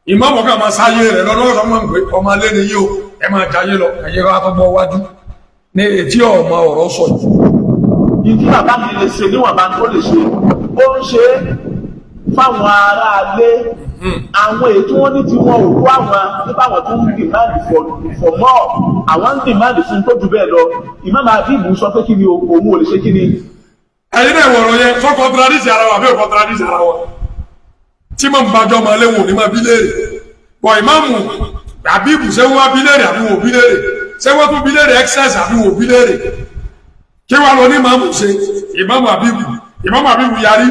Ìmáàmù kan máa sáyé rẹ̀ lọ́dọ́ sọ fún mọ̀ pé ọmọ lé ni yìí o, ẹ máa jayé lọ, ẹ̀yẹ bá tó bọ́ wájú ní etí ọmọ ọ̀rọ̀ sọ yìí. Ìdí bàbá mi lè ṣe níwọ̀nba tó lè ṣe, ó ń ṣe fáwọn aráalé. Àwọn èyí tí wọ́n ní tí wọn ò tó àwọn nípa àwọn tó ń demand for more, àwọn ń demand fún tó ju bẹ́ẹ̀ lọ. Imam Habib sọ pé kí ni òun ò lè ṣe kí ni. Ẹ̀yin náà wọ̀rọ̀ yẹn sọ contradict ara wa àbí ò contradict ara wa? Tí màmú bá jọ ọmọ léwu ní máa bí léèrè, bọ̀ ìmáàmù Habib ṣé wọ́n bí léèrè àbí wọ́n bí léèrè? Ṣé wọ́n tún bí léèrè excess àbí wọ́n bí léèrè? Kí wàá lọ ní ìmáàmù ṣe? Ìmáàmù Habib, ìmáàmù Habib yarí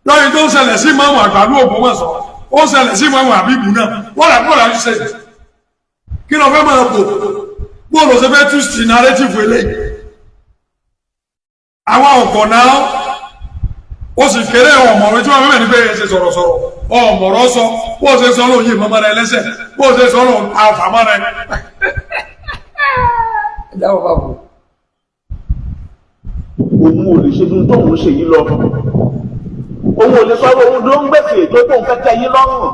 lọ́yìn tó ń ṣẹlẹ̀ sí ìmáàmù àgbàlú Ògbómọ̀ṣọ́. Ó ṣẹlẹ̀ sí ìmọ̀ọ́mù àbíbù náà. Wọ́n rà bọ́ọ̀lù àṣìṣe. Kí ló fẹ́ máa bò? Bóòlù ṣe fẹ́ twist narrative eléyìí. Àwọn ọkọ̀ náà ó sì kéré ọmọ̀rọ̀ tí wọ́n mẹ́rin pé ṣe sọ̀rọ̀sọ̀rọ̀ ọmọ̀rọ̀ sọ bó ṣe sọ lóun yìí mọ́mọ́ rẹ lẹ́sẹ̀ bó ṣe sọ lóun àfàmọ́ rẹ. Òun ò lè ṣe dun tóun ṣe yìí lọ, òun ò lè sọ òun ló ń gbèsè tó tóun fẹ́ tẹ́ yín lọ́rùn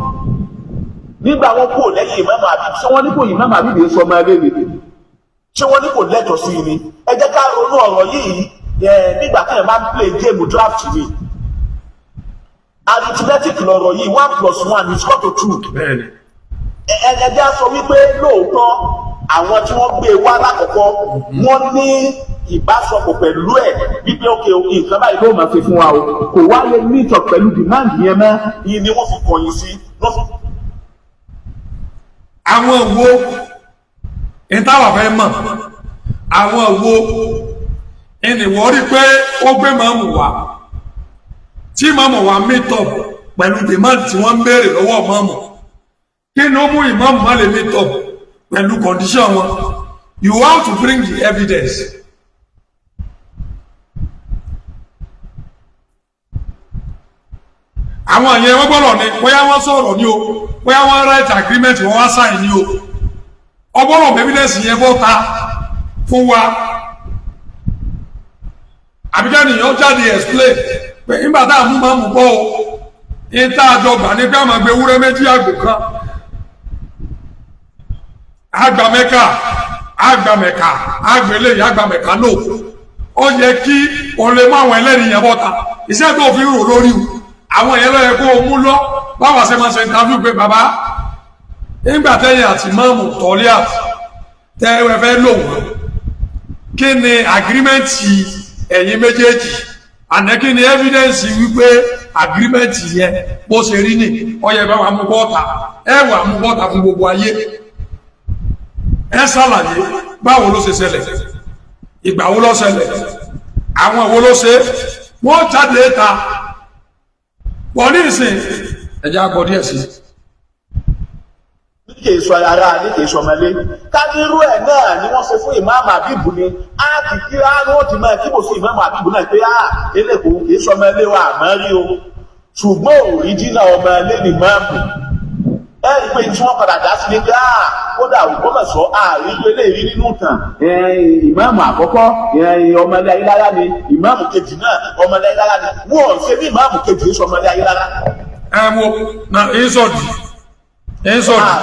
nígbà wọn kò lẹ́yìn ìmáàmù Àbíbí. Ṣé wọ́n ní kò ìmáàmù Àbíbí sọ ọmọ ẹlẹ́ ni? Ṣé wọ́n ní kò lẹ́tọ̀ọ́ sí ni? Ẹ jẹ́ ká ronú ọ̀rọ̀ yìí nígbà tí ẹ máa ń play game draft ni. Arithmetic lọ̀rọ̀ yìí, 1 + 1 is equal to 2. Bẹ́ẹ̀ni. Ẹ̀ẹ́dẹ́ á sọ wípé lóòótọ́ àwọn tí wọ́n gbé wá lákọ̀ọ́kọ́, wọ́n ní ìbásọpọ̀ pẹ̀lú ẹ̀ wípé ókè nǹkan báyìí ló máa fi fún wa o, kò wá lè meet up pẹ̀lú demand yẹn mọ́, yìí ni wọ́n fi kọ̀yìn sí. Àwọn wo ìtawà fẹ́ mọ̀, àwọn wo ìnìwọ́ rí pé ó gbé màmù wá tí màmù wá meet up pẹ̀lú demand tí wọ́n ń béèrè lọ́wọ́ màmù? Kí ni ó mú ìmáàmù má lè meet up pẹ̀lú condition wọn? You have to bring the evidence. Àwọn yẹn wọ́n gbọ́dọ̀ ní bóyá wọ́n sọ̀rọ̀ ní o, bóyá wọ́n write agreement, wọ́n wá sign ní o, ọgbọ́dọ̀ evidence yẹn bọ́ ta fún wa, àbíká nìyẹn jáde explain pé nígbà tá a mú máa mú bọ́ o, ní tá a jọ gbà ní pé a máa gbé ewúrẹ́ 2, àgbò kan, àgbà Mẹ́kà, àgbà Mẹ́kà, àgbélé, àgbà Mẹ́kà. No, ó yẹ kí o lè mú àwọn ẹlẹ́rìí yẹn bọ́ta. Iṣẹ́ tó fi rò lórí o, àwọn yẹn ló yẹ kó o mú lọ. Báwa ṣe máa ṣe interview pé bàbá, nígbà tẹ́yìn àti mọ́ọ̀mù tọ́líàt tẹ́ ẹ fẹ́ lò wọ́n, kí ni agreement ẹ̀yin méjèèjì àná? Kí ni evidence wípé agreement yẹn bó ṣe rí ni? Ó yẹ bá wa mú bọ́ta, ẹ wà mú bọ́ta fún gbogbo ayé, ẹ ṣàlàyé báwo ló ṣe ṣẹlẹ̀, ìgbà wo ló ṣẹlẹ̀, àwọn wo ló ṣe, wọ́n jáde ta wọ́n ní ìsìn. Ẹjẹ́ àgbọ̀ díẹ̀ sí. Ní kì í sọ ara ní kì í sọ ọmọlé ká ní irú ẹ̀ náà ni wọ́n ṣe fún ìmáàmù Àbíbù ni á kì kí á ní wọ́n ti máa kíbò sí ìmáàmù Àbíbù náà pé á eléko kì í sọ ọmọlé wa àmọ́ rí o, ṣùgbọ́n òríjínà ọmọlé ni máàmù. Ẹ rí i pé tí wọ́n padà dá sí ni pé á kódà Ògbómọ̀ṣọ́ àárín pé lè rí nínú ìtàn ìmáàmù àkọ́kọ́ ọmọlé Ayélára ni, ìmáàmù kejì náà ọmọlé Ayélára ni. Wọ́n ṣe bí ìmáàmù kejì sọ ọmọlé Ayélára. Ẹ wo na ìsọdì ìsọdì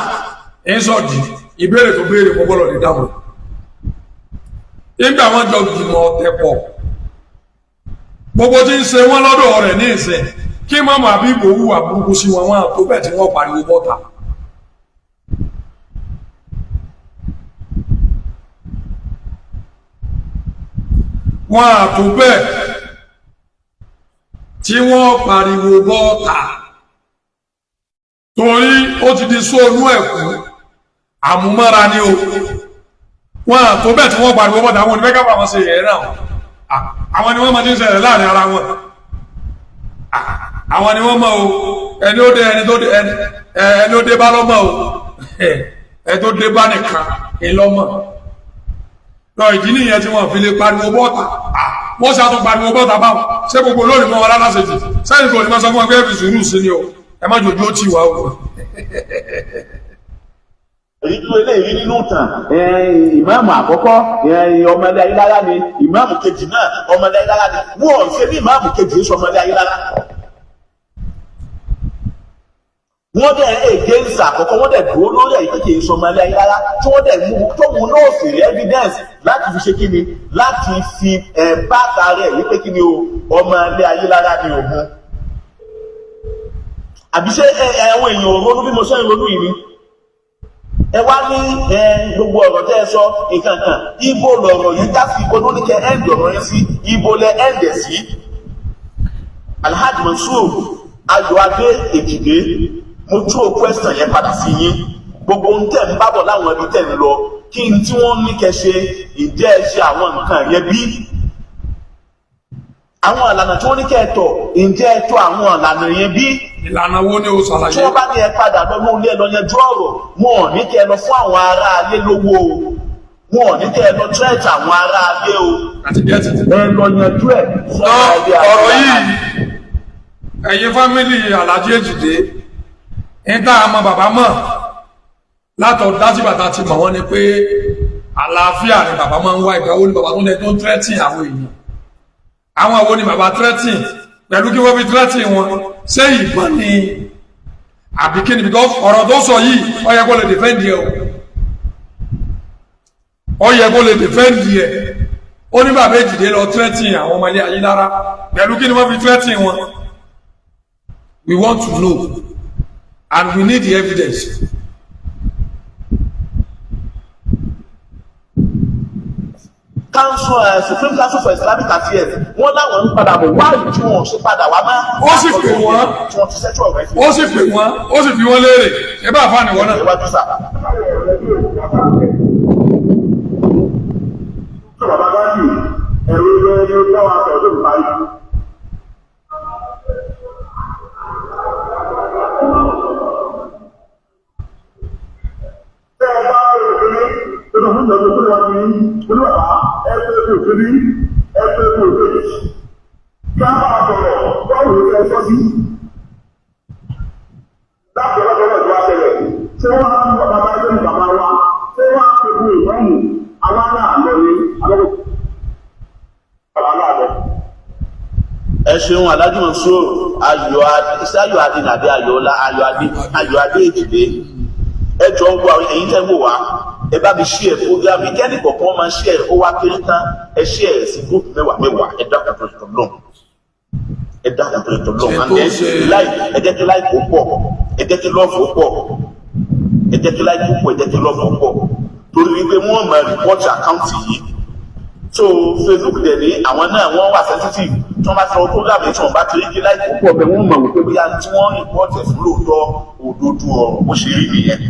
ìsọdì ìbéèrè tó béèrè, mo gbọ́dọ̀ lè dáhùn. Nígbà wọn jọ gbìmọ̀ ọ̀tẹ̀ pọ̀, gbogbo tí ń ṣe wọn lọ́dọ̀ rẹ̀ ní ìsìn, kí mọ́mọ́ àbíbò hùwà burúkú sí wọn, wọn tó bẹ́ẹ̀ tí wọ́n pariwo bọ́ta. Wọn àtò bẹ́ẹ̀ tí wọ́n pariwo bọ́ta torí ó ti di sóònú ẹ̀kú àmúmọ́ra ni o. Wọn àtò bẹ́ẹ̀ tí wọ́n pariwo bọ́ta. Àwọn onífẹ́ káfà wọn ṣe yẹ̀ẹ́ náà, àwọn ni wọ́n máa ti ń ṣẹlẹ̀ láàrin ara wọn, àwọn ni wọ́n mọ̀ o. Ẹni ó dé, ẹni tó dé, ẹni ó dé bá lọ́mọ o, ẹni tó dé bá nìkan ìlọ́mọ lọ. Ìdí nìyẹn tí wọ́n fi lè pariwo bọ́ta. Wọ́n ṣe àtún pariwo bọ́ta báwọn ṣé gbogbo lónìí mọ́ wọn lálásẹ̀jì sẹ́yìn kò ní máa sọ fún wọn pé ẹ fi sùúrù sí ni o, ẹ má jòjú ó tì wá o. Èyí tó eléyìí nínú ìtàn, ìmáàmù àkọ́kọ́ ọmọlé Ayélára ni, ìmáàmù kejì náà ọmọlé Ayélára ni. Wọ́n ṣe bí ìmáàmù kejì sọ ọmọlé Ayélára. Wọ́n dẹ̀ against àkọ́kọ́, wọ́n dẹ̀ dúró lórí ẹ̀yìn kékeré sọmọlé Ayélára tí wọ́n dẹ̀ mú tóun náà sì rí evidence láti fi ṣe kí ni, láti fi ẹ̀ bàtà rẹ̀ wípé kí ni o, ọmọlé Ayélára ni òun. Àbí ṣé àwọn èèyàn ò ronú bí mo ṣe ń ronú yìí ni? Ẹ wá ní gbogbo ọ̀rọ̀ tẹ́ ẹ sọ nǹkan kan, ibo lọ̀rọ̀ yẹn já sí? Ibo ló ní kẹ́ ẹ́ǹdì ọ̀rọ̀ yẹn sí? Ibo lẹ ẹ́ǹdẹ̀ sí? Alhaji Mansour Ayọ̀adé Èjìdé, mo tú o question yẹn padà sí yín. Gbogbo ohun tẹ́ ń bábọ̀ láwọn ibi tẹ́ ń lọ, kí n tí wọ́n ní kẹ́ ṣe, ǹjẹ́ ẹ ṣe àwọn nǹkan yẹn bí? Àwọn ìlànà tí wọ́n ní kẹ́ ẹ tọ̀, ǹjẹ́ ẹ tọ̀ àwọn ìlànà yẹn bí? Ìlànà wo ni o ṣàlàyé? Tí wọ́n bá ní ẹ padà lọ mú ilé ẹ lọ yanjú ọ̀rọ̀, wọn ò ní kẹ́ ẹ lọ fún àwọn aráalé lówó o, wọn ò ní kẹ́ ẹ lọ tírẹ̀tì àwọn aráalé o. Àti gẹ́tì. Ẹ lọ yanjú ẹ fún aráalé. Ọ̀rọ̀ yìí, ẹ̀yin family Alhaji Ejide, ń tá a mọ bàbá mọ̀ látọ̀ dásìbàtà ti mọ̀ wọ́n ni pé àlàáfíà ni bàbá máa ń wá. Ìgbà wo ni bàbá tó ń lẹ tó ń threaten àwọn èèyàn? Àwọn wo ni bàbá threaten? Pẹ̀lú kí wọ́n fi threaten wọn? Ṣé ìbọn ni àbí kí ni? Because ọ̀rọ̀ tó sọ yìí, ó yẹ kó lè defend yẹ o, ó yẹ kó lè defend yẹ. Ó ní bàbá Èjìdé lọ threaten àwọn ọmọ ilé ayé lára. Pẹ̀lú kí ni wọ́n fi threaten wọn? We want to know and we need the evidence. Council, Supreme Council for Islamic Affairs, wọ́n láwọn ń padà bọ̀. Wáyé tí wọ́n ṣe padà wá má. Ó sì pè wọ́n. Tí wọ́n ti ṣẹ́tù ọ̀rẹ́ sí. Ó sì pè wọ́n, ó sì fi wọ́n léèrè. Ẹ bá àfa nìwọ náà. Iwájú sà. Tó bàbá dájú ẹ̀rọ ẹ̀rọ táwọn afẹ́ tó fi parí. Tẹ́ ẹ bá rẹ̀ òkèlè tó tó fún ìjọba tó wá ní olúwàbá ẹ pé òkèlè, ẹ pé òkèlè. Kí á bá a sọ̀rọ̀ báwo ló fẹ́ sọ sí? Láti ọlọ́dọ̀ náà tó wá ṣẹlẹ̀, ṣé wọ́n á fún bàbá ẹgbẹ́ ní bàbá wa? Ṣé wọ́n á fi bu ìmọ̀ọ́mù àwa náà lọ ní alọ́gbọ̀n? Bàbá náà lọ. Ẹ ṣeun, Alhaji Mansour Ayọ̀ Adé, ṣé Ayọ̀ Adé nàbí Ayọ̀ọ́lá? Ayọ̀ Adé, Ayọ̀ Adé Èjìdé. Ẹ jọ ń wo àwọn ẹ̀yin tẹ́ ń wò wá, ẹ bá mi share program yìí, kẹ́ni kọ̀ọ̀kan máa share. Ó wá kéré tán, ẹ share sí group mẹ́wàá mẹ́wàá. Ẹ dákun tó tó lọ́n, ẹ dákun tó tó lọ́n. Ṣe And tó then like, ẹ jẹ́ kí like ó pọ̀, ẹ jẹ́ kí love ó pọ̀, ẹ jẹ́ kí like ó pọ̀, ẹ jẹ́ kí love ó pọ̀, torí wípé wọ́n máa report account yìí. So Facebook dẹ̀ ní àwọn náà wọ́n wà sensitive. Tí wọ́n bá sọ program yìí, tí wọ́n bá ti rí kí like ó pọ̀ bẹ́ẹ̀, wọ́n mọ̀ wípé bóyá tí wọ́n report ẹ̀ fún lóòótọ́, òdodo ọ̀rọ̀ bó ṣe rí nìyẹn.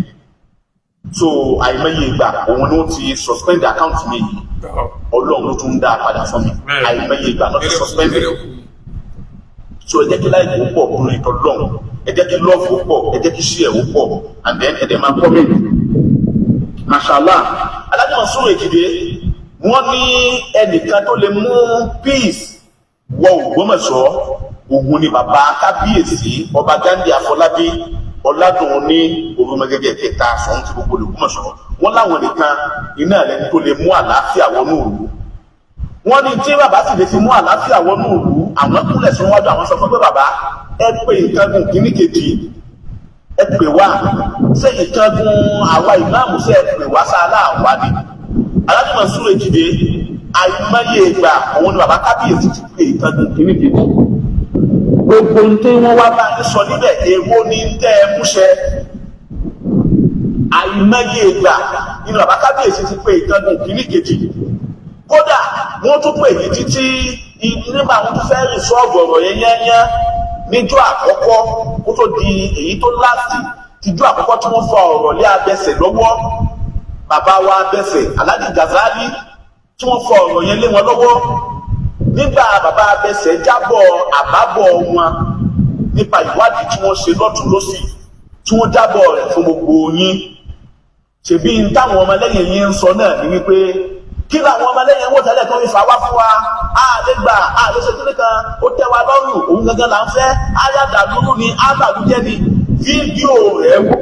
So àìmọye ìgbà òun ni wọ́n ti suspend account mi yìí. Ọlọ́run ló tún ń dá a padà fún mi. Àìmọye ìgbà náà ti suspend ẹ̀. So ẹ jẹ́ kí like ó pọ̀ kúrò ìtọ́lọ́run, ẹ jẹ́ kí love ó pọ̀, ẹ jẹ́ kí share ó pọ̀, and then ẹ dẹ̀ máa comment. Mashallah. Alhaji Mansour Èjìdé, wọ́n ní ẹnìkan tó lè mú peace wọ Ògbómọ̀ṣọ́, òun ni bàbá kábíyèsí Ọba Ghandi Afọlábí Ọládùnní Òrùmọgẹgẹ kẹta, Ṣọ̀ún ti gbogbo Ògbómọ̀ṣọ́. Wọ́n láwọn nìkan iná lẹni tó lè mú àlàáfíà wọnú ìlú. Wọ́n ní tí bàbá sì lè fi mú àlàáfíà wọnú ìlú, àwọn kúnlẹ̀ síwájú àwọn, sọ fún pé bàbá, ẹ pé ìkángun kìíní kejì, ẹ pè wá. Ṣé ìkángun àwa ìmáàmù, ṣé ẹ pè wá sáálá àwa ni? Alhaji Mansour Èjìdé, àìmọye ìgbà òun ni bàbá kábíyèsí ti pè ìkángun kìíní kejì. Gbogbo ohun tí wọ́n wá bá ń sọ níbẹ̀, èwo ni ń tẹ́ ẹ múṣẹ? Àìmọye ìgbà ni bàbá kábíyèsí ti pè ìkángun kìíní kejì. Kódà wọ́n tún pè ní títí nígbà wọ́n tún fẹ́ resolve ọ̀rọ̀ yẹn yányán níjọ́ àkọ́kọ́ kó tó di èyí tó láti tìjọ́ àkọ́kọ́ tí wọ́n fa ọ̀rọ̀ lé Abẹ́sẹ̀ lọ́wọ́, bàbá wa Abẹ́sẹ̀ Alhaji Gazali, tí wọ́n fa ọ̀rọ̀ yẹn lé wọn lọ́wọ́. Nígbà bàbá Abẹ́sẹ̀ jábọ̀ àbábọ̀ wọn nípa ìwádìí tí wọ́n ṣe lọ́tún lọ́sì, tí wọ́n jábọ̀ rẹ̀ fún gbogbo yín, ṣèbí n táwọn ọmọlẹ́yìn yín ń sọ náà ní wípé kí làwọn ọmọlẹ́yìn wò tẹ́lẹ̀ tó ń fa wá fún wa? A lè gbà, a lè ṣe kíní kan, ó tẹ́ wa lọ́rùn, òun gangan là ń fẹ́, ayádàlúrú ni, ábàlújẹ́ ni. Fídíò rẹ̀ wò.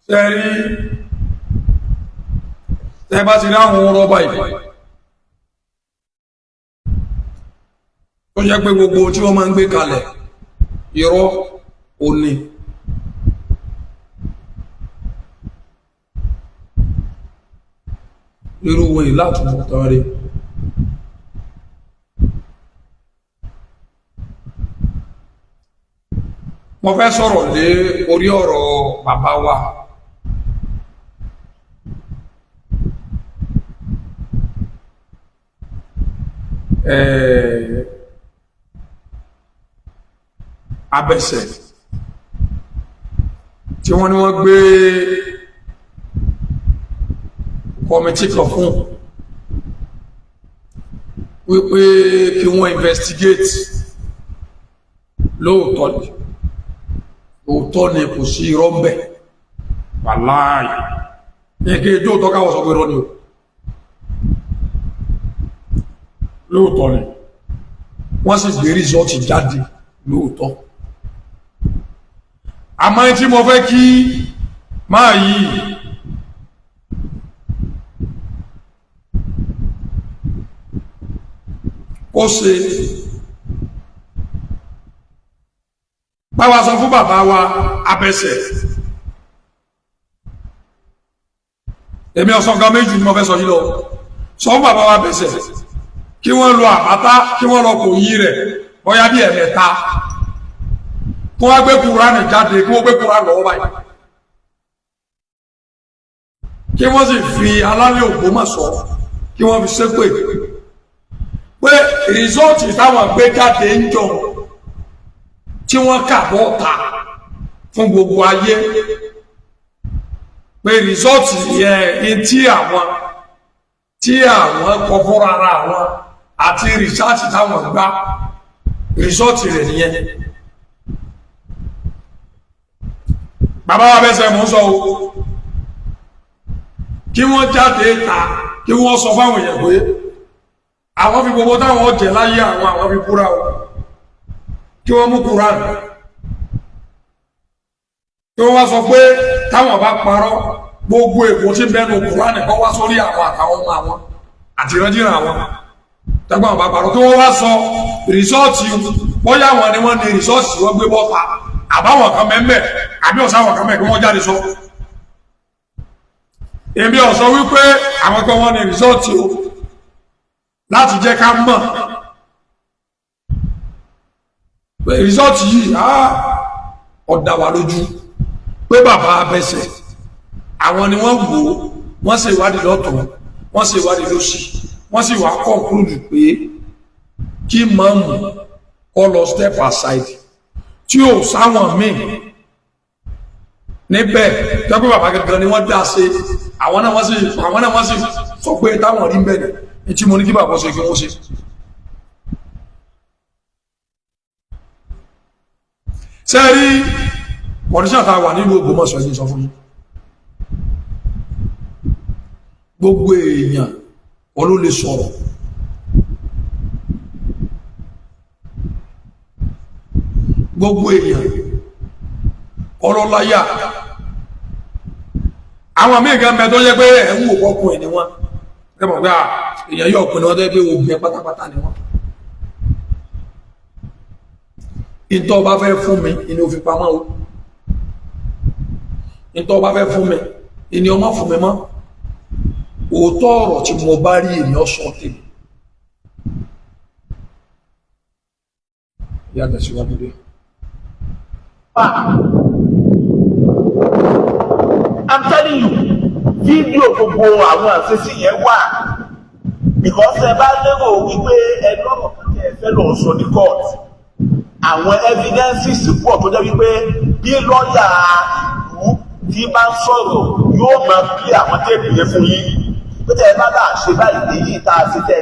Ṣe rí, tẹ́ bá ti rí àwọn rọ́bà yìí tó jẹ́ pé gbogbo tí wọ́n máa ń gbé kalẹ̀ irọ́ òní, irú wo yìí látúbọ̀ tán rí. Mo fẹ́ sọ̀rọ̀ lé orí ọ̀rọ̀ bàbá wa Abẹ́sẹ̀ tí wọ́n ní wọ́n gbé committee kan fún wípé kí wọ́n investigate. Lóòótọ́ ni, òótọ́ ni, kò sí irọ́ ń bẹ̀. Wàláì ní kí ejò òótọ́ káwọ́ sọ pé irọ́ ni o. Lóòótọ́ ni, wọ́n sì gbé result jáde lóòótọ́. Àmọ́ tí mo fẹ́ kí máa yìí kó ṣe báwa sọ fún bàbá wa abẹ́sẹ̀, èmi ọ̀sán kan méjì ni mo fẹ́ sọ yìí lọ. Sọ fún bàbá wa abẹ́sẹ̀ kí wọ́n lọ àpáta, kí wọ́n lọ kò yí rẹ̀ bóyá bí ẹ̀mẹ́ta, kí wọ́n gbé Kùránì jáde, kí wọ́n gbé Kùránì lọ́wọ́ báyìí, kí wọ́n sì fi alálẹ̀ Ògbómọ̀ṣọ́ kí wọ́n fi ṣépè pé result táwọn gbé jáde ń jọ tí wọ́n kà bọ́ ta fún gbogbo ayé, pé result yẹn tí àwọn kọ fúnra ara àwọn àti research táwọn gbá, result rẹ̀ nìyẹn. Bàbá wa bẹ́sẹ̀ mú sọ o, kí wọ́n jáde ta, kí wọ́n sọ fáwọn èèyàn pé àwọn fi gbogbo táwọn jẹ láyé àwọn fi búra o, kí wọ́n mú Kùránì, kí wọ́n wá sọ pé táwọn bá parọ́, gbogbo èkó tí bẹ́nu Kùránì kọ́ wá sórí àwọn àtàwọn ọmọ àwọn àti ìrandíran àwọn tẹ́gbọ́n àwọn bá parọ́. Kí wọ́n wá sọ result, bóyá àwọn ni wọ́n ní result wọ́n gbé bọ́ta, àbáwọn kan mẹ́mẹ́ àbí ọ̀sán àwọn kan mẹ́, kí wọ́n jáde sọ. Èmi ò sọ wípé àwọn kan wọ́n ní result o, láti jẹ́ ká mọ̀ pé result yìí ó dá wa lójú pé bàbá abẹ́sẹ̀ àwọn ni wọ́n wò ó, wọ́n ṣe ìwádìí lọ́tọ̀, wọ́n ṣe ìwádìí lósì, wọ́n sì wá conclude pé kí mọ́mù kó lọ step aside, tí ò sáwọn míì níbẹ̀ tẹ́gbẹ́ bàbá gangan ni wọ́n dá ṣe. Àwọn náà wọ́n sì sọ pé táwọn rí bẹ́ẹ̀ ni tí mo ní kí bàbá ṣe kí wọ́n ṣe. Ṣé rí condition tá a wà nílùú Ògbómọ̀ṣọ́ yìí, sọ fún yín, gbogbo èèyàn wọn ló lè sọ̀rọ̀. Gbogbo èèyàn ọlọ́láyà. Àwọn míì kan bẹ tó yẹ pé ẹ̀ ń wò pọ́kùn ni wọ́n ẹ mọ̀ pé èèyàn yóò pinnu wọn, tó yẹ pé obìnrin pátápátá ni wọ́n. Ìtọ́ bá fẹ́ fún mi ìní ò fi pamọ́ o, ìtọ́ bá fẹ́ fún mi ìní ọmọ fún mi mọ́. Òótọ́ ọ̀rọ̀ tí mo bá rí, èmi ọ̀sán tèmi. Ìyá tẹ̀síwájú dé. I'm telling you, fídíò gbogbo àwọn àṣìṣe yẹn wà, because ẹ bá lérò wípé ẹ lọ́rọ̀ kan tẹ́ ẹ fẹ́ lọ sọ ní court, àwọn evidences pọ̀ tó jẹ́ wípé bí lọ́ọ̀yà ìlú tí bá ń sọ̀rọ̀, yóò máa bí àwọn tape yẹn fún yín pé tẹ́ ẹ bá là ṣe báyìí, èyí tá a ṣe tẹ́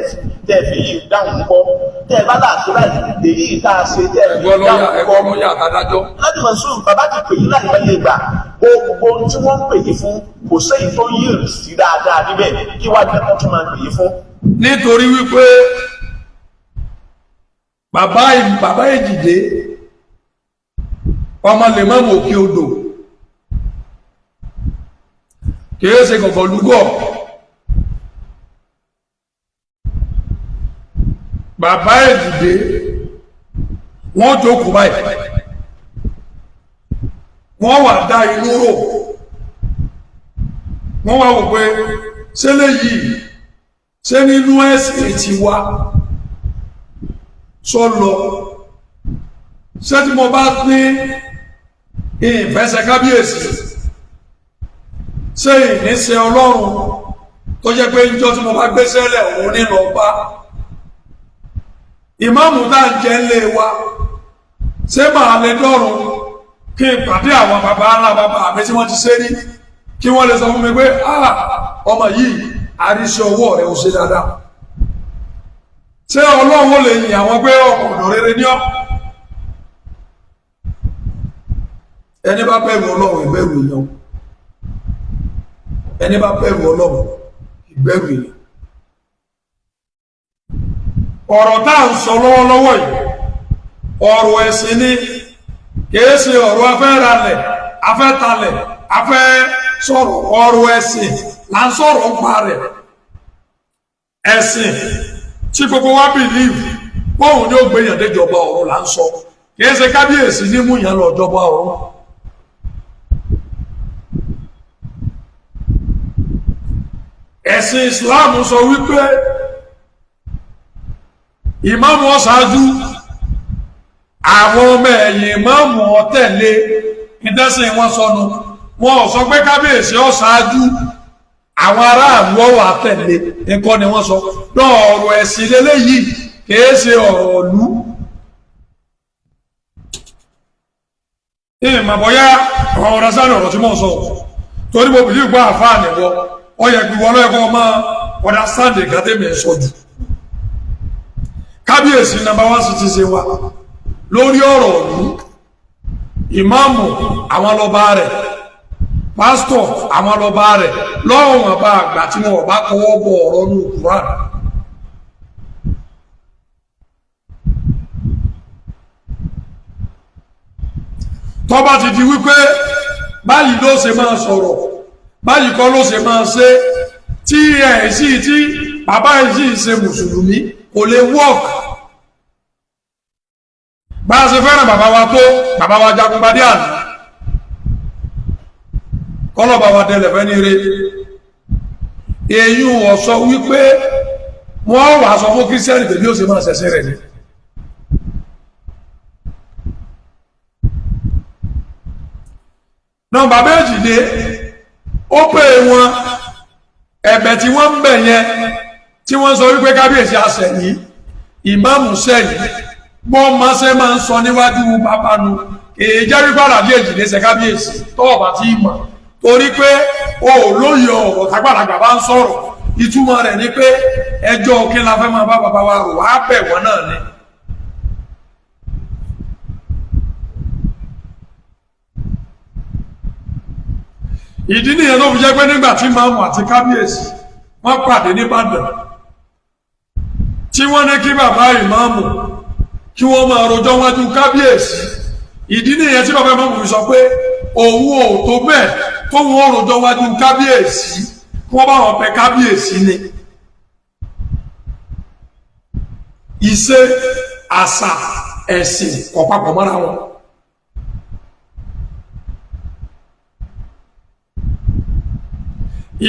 ẹ fi yìí dáhùn kọ́, tẹ́ ẹ bá là ṣe báyìí, èyí tá a ṣe tẹ́ ẹ fi ẹ̀gbọ́n yìí dáhùn lọ́yà kọ́. Ẹ̀gbọ́n lọ́yà àtàdájọ́. Láti Mansour, bàbá ti pè yín láì bá yé gbà. Gbogbo ohun tí wọ́n ń pè yín fún, kò séyìí tó yí sí dáadáa níbẹ̀. Kí wàá jẹ́ kó tún máa pè yín fún? Nítorí wípé bàbá Èjìdé ọmọ lè mọ́ òkè odò kìí ṣe gọ̀gọ̀ lúgọ̀. Bàbá Èjìdé, wọ́n jókòó báyìí, wọ́n wà dá inú rò, wọ́n wá wò pé ṣé léyìí, ṣé nínú ẹ̀sìn ti wá sọ lọ, ṣé tí mo bá ní ìfẹsẹ̀ kábíyèsí, ṣé ìníṣẹ́ Ọlọ́run tó jẹ́ pé níjọ́ tí mo bá gbé sẹ́lẹ̀ òun nínú ọba ìmáàmù tá à ń jẹ́ ńlé wa, ṣé màá lè dọ́run kí n pàdé àwọn bàbá ńlá bàbá mi tí wọ́n ti ṣe rí, kí wọ́n lè sọ fún mi pé, "Ah, ọmọ yìí, àríṣẹ́ ọwọ́ rẹ̀ ó ṣe dáadáa"? Ṣé Ọlọ́run ó lè yìn àwọn pé ọmọ ọ̀dọ̀ rere ní ọ́? Ẹni bá bẹ̀rù Ọlọ́run ìbẹ̀rù èèyàn. Ẹni bá bẹ̀rù Ọlọ́run ìbẹ̀rù èèyàn. Ọ̀rọ̀ tá à ń sọ lọ́wọ́lọ́wọ́ yìí, ọ̀rọ̀ ẹ̀sìn ni, kìí ṣe ọ̀rọ̀ afẹ́ralẹ̀, afẹ́talẹ̀, afẹ́ sọ̀rọ̀. Ọ̀rọ̀ ẹ̀sìn là ń sọ̀rọ̀ ń pa rẹ̀. Ẹ̀sìn tí gbogbo wa believe bóun ni ó gbé yàn déjọba ọ̀run là ń sọ. Kìí ṣe kábíyèsí ní mú yàn lọ jọba ọ̀run. Ẹ̀sìn Islam sọ wípé ìmáàmù ọ̀ṣáájú, àwọn ọmọ ẹ̀yìn ìmáàmù ọ̀tẹ̀lé. Ìdẹ́sìn wọn sọnù. Wọn ò sọ pé kábíyèsí ọ̀ṣáájú, àwọn aráàlú ọ̀wà tẹ̀lé nǹkan ni wọ́n sọ. Náà ọ̀rọ̀ ẹ̀sìn lélẹ́yìí, kìí ṣe ọ̀rọ̀ ìlú. Ìmọ̀ bóyá ọ̀rọ̀ sáré ọ̀rọ̀ tí mò ń sọ, torí mo bìlí gbọ́ àfáà nìwọ, ó yẹ kí wọ́n lọ́yẹ̀kọ́ ọmọ ọ̀dà sáǹdì kan tẹ́mi sọ jù. Kábíyèsí number one citizen wa lórí ọ̀rọ̀ ìlú. Ìmáàmù àwọn lọ́ba rẹ̀, pásítọ̀ àwọn lọ́ba rẹ̀, lọ́wọ́n wọn bá àgbà tí wọn bá kọwọ́ bọ ọ̀rọ̀ ní Kùránì. Tó bá ti di wípé báyìí ló ṣe máa sọ̀rọ̀, báyìí kọ́ ló ṣe máa ṣe, tí ẹ̀ sí tí bàbá ẹ̀ sì ṣe mùsùlùmí, kò lè work. Bá a ṣe fẹ́ràn bàbá wa tó, bàbá wa Jagungbadé àná, kọ́lọ̀ bàbá tẹlẹ̀ fẹ́ ní eré, èyí wọ́n sọ wípé wọ́n wà sọ fún kírísítẹ́nì pé bí ó ṣe máa ṣẹ̀ṣẹ̀ rẹ̀ ni. Náà bàbá Èjìdé ó pè wọn, ẹ̀bẹ̀ tí wọ́n ń bẹ̀ yẹn tí wọ́n sọ wípé kábíyèsí àṣẹyìn, ìmáàmù sẹ́yìn, bọ́n máa ṣe máa ń sọ níwájú bàbá nu. Èyí jẹ́ wípé àlàbí Èjìdé ṣe kábíyèsí tọ́ọ̀bà tí ì mọ̀, torí pé o ò lóye ọ̀rọ̀ tágbàlagbà bá ń sọ̀rọ̀. Ìtumọ̀ rẹ̀ ni pé ẹjọ́ kí la fẹ́ máa bá bàbá wa rò, wá bẹ̀ wọ́n náà ni. Ìdí nìyẹn tó fi jẹ́ pé nígbà tí máàmù àti kábíyèsí wọ́n pàdé nìbàdàn, tí wọ́n ní kí bàbá ìmáàmù kí wọ́n máa rojọ́ wájú kábíyèsí, ìdí nìyẹn tí bàbá ìmáàmù fi sọ pé òun ò tó bẹ́ẹ̀ tóun ó rojọ́ wájú kábíyèsí, kí wọ́n bá wọn pẹ kábíyèsí ni. Ìṣe àṣà ẹ̀sìn kò papọ̀ mọ́ra wọn.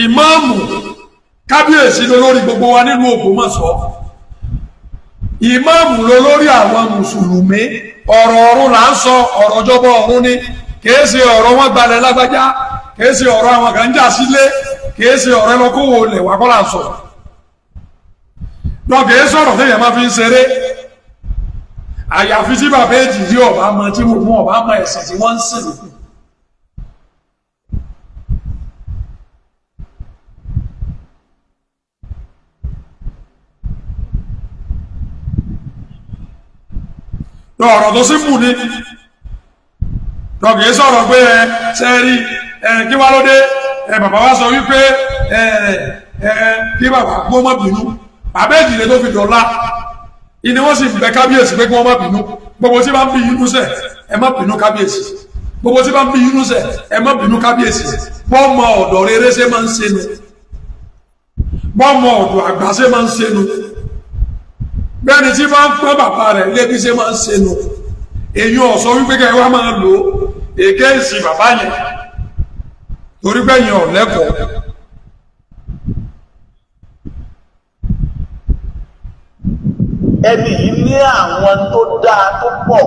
Ìmáàmù kábíyèsí lólórí gbogbo wa nínú Ògbómọ̀ṣọ́, ìmáàmù lólórí àwọn mùsùlùmí. Ọ̀rọ̀ ọ̀run là ń sọ, ọ̀rọ̀ jọbọ ọ̀run ni, kìí ṣe ọ̀rọ̀ wọn gbalẹ̀ lágbájá, kìí ṣe ọ̀rọ̀ àwọn kan ń jà sílé, kìí ṣe ọ̀rọ̀ ẹlọ́kọ̀wò lè wà kọ́ là ń sọ. Lọ kìí sọ̀rọ̀ téèyàn máa fi ń ṣeré. Àyàfi tí bàbá Èjìdí ọ̀bá mọ tí mo mú ọ̀bá mọ ẹ̀sìn tí wọ́n ń sìn lókù. Lọ ọ̀rọ̀ tó sì mú ni lọ kìí sọ̀rọ̀ pé ẹ ṣe rí ẹ kí wá lóde ẹ bàbá wa sọ wípé ẹ ẹ kí bàbá kó má bínú. Bàbá Èjìdé tó fi dọ̀la ìní wọ́n sì bẹ kábíyèsí pé kí wọ́n má bínú. Gbogbo tí bá ń bí inú sẹ̀, ẹ má bínú kábíyèsí. Gbogbo tí bá ń bí inú sẹ̀, ẹ má bínú kábíyèsí. Bọ́mọ ọ̀dọ̀ rere ṣe máa ń ṣe nu, bọ́mọ ọ̀dọ̀ àgbà ṣe máa ń ṣe nu, bẹ́ẹ̀ni tí bá ń pọ́n bàbá rẹ̀ lébi ṣe máa ń ṣe nu. Èyí ọ̀sọ́ wípé kẹ́ ẹ wá máa lò ó èké ìsìn bàbá yẹn, torí pé yẹn ò lẹ́kọ̀ọ́. Ẹni yìí ní àwọn tó dáa tó pọ̀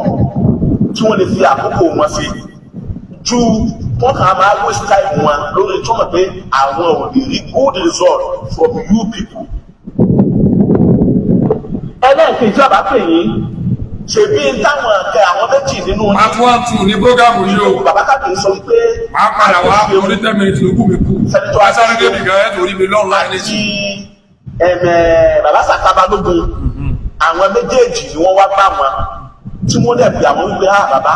tí wọ́n lè fi àkókò wọn sí ju wọ́n kàn máa waste time wọn lórí tí wọ́n mọ̀ pé àwọn ò lè rí good result from you people. Ẹlẹ́ẹ̀kejì tí bàbá pè yín, ṣèbí táwọn akẹ́ àwọn méjì nínú Part one two ní programu yìí o. Bàbá kábíyèsí sọ wípé Màá padà wá orí 10 minutes ló kù mí kù. Sẹ́nitọ́ Asáré débi gan ẹ̀ torí mi lọ́rùn láì ní àti sí. ẹ̀mẹ̀ bàbá Sàká Balógun, àwọn méjèèjì ni wọ́n wá bá wọn tí wọ́n dẹ̀ bí àwọn wípé, "Ah, bàbá,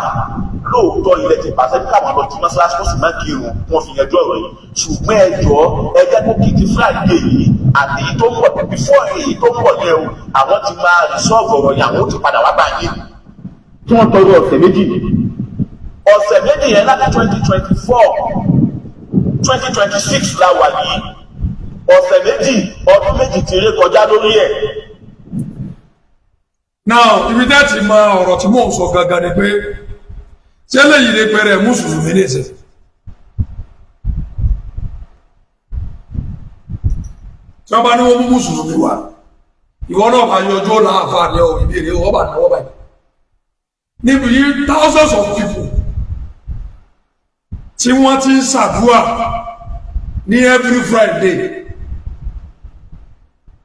Lóòótọ́ ilẹ̀ ti pàṣẹ kí káwọn lọ ti mọ́ṣáláṣí kó sì má kírun, wọ́n fi yanjú ọ̀rọ̀ yìí. Ṣùgbọ́n ẹ jọ̀ọ́, ẹ jẹ́ kó kí ti Friday yìí àti èyí tó ń bọ̀, before èyí tó ń bọ̀ yẹn o, àwọn ti máa resolve ọ̀rọ̀ yẹn, àwọn ó ti padà wá bá yín. Tí wọ́n tọrọ ọ̀sẹ̀ méjì, ọ̀sẹ̀ méjì yẹn láti 2024, 2026 la wà yìí. Ọ̀sẹ̀ méjì, ọdún 2 ti ré kọjá lórí ẹ̀. Now, ibi tẹ́ ti mọ ọ̀rọ̀ tí mò ń sọ gangan ni pé ṣé lèyí lè pẹ̀rẹ̀ mùsùlùmí nìṣẹ́? Tí wọ́n bá ní wọ́n mú mùsùlùmí wá, ìwọ náà bá yọjú láàfáà ní ọ ìbéèrè ọba náwó báyìí. Níbi yìí thousands of people tí wọ́n ti ń ṣàdúrà ní every Friday,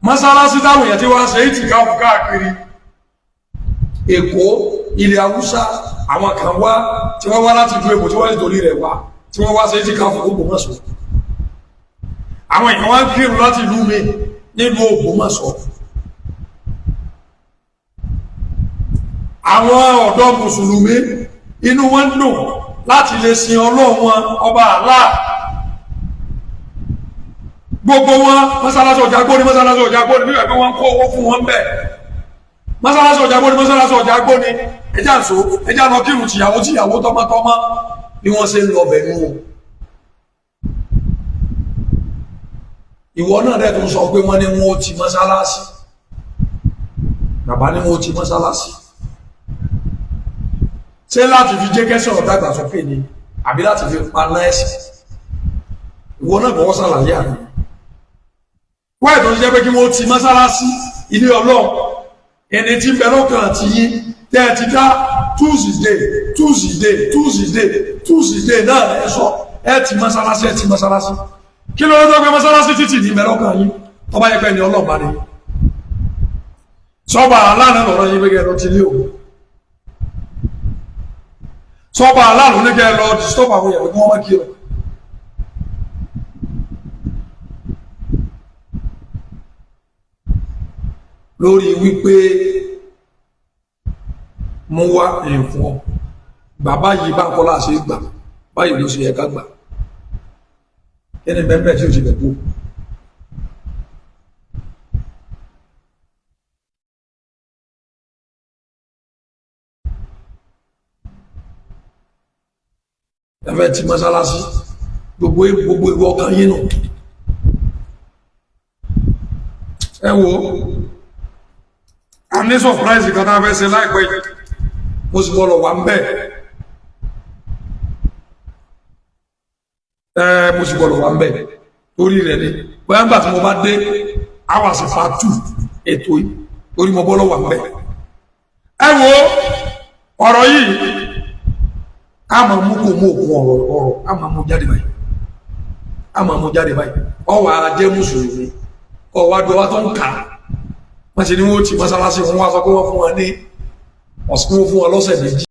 mọ́sálásí táwọn èèyàn tí wọ́n ṣe ìtìkáfù káàkiri Èkó, ilẹ̀ Haúsá, àwọn kan wá tí wọ́n wá láti ìlú Èkó tí wọ́n sì torí rẹ̀ wá, tí wọ́n wá ṣe ìtìkáfù Ògbómọ̀ṣọ́. Àwọn èèyàn wá ń kírun láti ìlú mi nílùú Ògbómọ̀ṣọ́. Àwọn ọ̀dọ́ mùsùlùmí inú wọn ń dùn láti lè sin Ọlọ́run wọn ọba Allah. Gbogbo wọn mọ́sálásí ọjà gbóni, mọ́sálásí ọjà gbóni, bí wọ́n wọ́n kó owó fún wọn bẹ́ẹ̀. Mọ́sálásí ọjà gbóni, mọ́sálásí ọjà gbóni, ẹjá ǹso, ẹjá lọ kírun tìyàwó tìyàwó tọmọtọmọ bí wọ́n ṣe ń lọ bẹ̀ nù. Ìwọ náà dẹ̀ tún sọ pé wọ́n ní wọ́n ó ti mọ́sálásí, bàbá ní wọ́n ó ti mọ́sálásí. Ṣé láti fi jẹ́ kẹ́sàn ọ̀dàgbàsókè ni àbí láti fi paná ẹ̀sìn? Ìwọ náà bọ̀wọ́ sàlàyé àná. Wọ́n ètò ìjẹ́ pé kí wọ́n ti mọ́sálásí ilé Ọlọ́run, ẹni tí ń bẹ lọ́kàn àti yín tẹ́ ẹ ti dá Tuesday Tuesday Tuesday Tuesday náà ẹ sọ ẹ ti mọ́sálásí, ẹ ti mọ́sálásí. Kí ló dé tó pé mọ́sálásí títì ní bẹ lọ́kàn yín? Tó bá yẹ pé ní Ọlọ́run bá ní. Sọ́ba aláàánú lọ́rọ̀ yín pé kẹ́ ẹ lọ ti lé òun. Sọ́ba aláàánú ní kẹ́ ẹ lọ disturb àwọn èèyàn pé kí wọ́n má kí ọ. Lórí wípé mo wá ẹ̀fún ọ, bàbá yìí bá kọ́ láṣẹ gbà báyìí ló ṣe yẹ ká gbà, ẹni bẹ́ẹ̀ tí ó ti bẹ̀ kú. Ẹfẹ́ ti mọ́sálásí gbogbo gbogbo ìwọ ọkàn yín nù. Ẹ wo, a ní surprise kan tá a fẹ́ ṣe láìpẹ́ yìí, mo sì gbọ́dọ̀ wà ń bẹ̀. Ẹ mo sì gbọ́dọ̀ wà ń bẹ̀ torí rẹ̀ ni bóyá nígbà tí mo bá dé àwọn àsìfà tù ètò yìí torí mo gbọ́dọ̀ wà ń bẹ̀. Ẹ wo ọ̀rọ̀ yìí, a máa mú kó mú òkun ọ̀rọ̀ ọ̀rọ̀, a máa mú jáde báyìí, a máa mú jáde báyìí. Ọwọ́ ara jẹ́ mùsùlùmí ọwọ́ adúlọ́wọ́ tó ń kà á, wọ́n ṣe ní wọ́n ti mọ́sálásí wọn wá sọ pé wọ́n fún wọn ní ọ̀sìn, wọ́n fún wọn lọ́sẹ̀ méjì.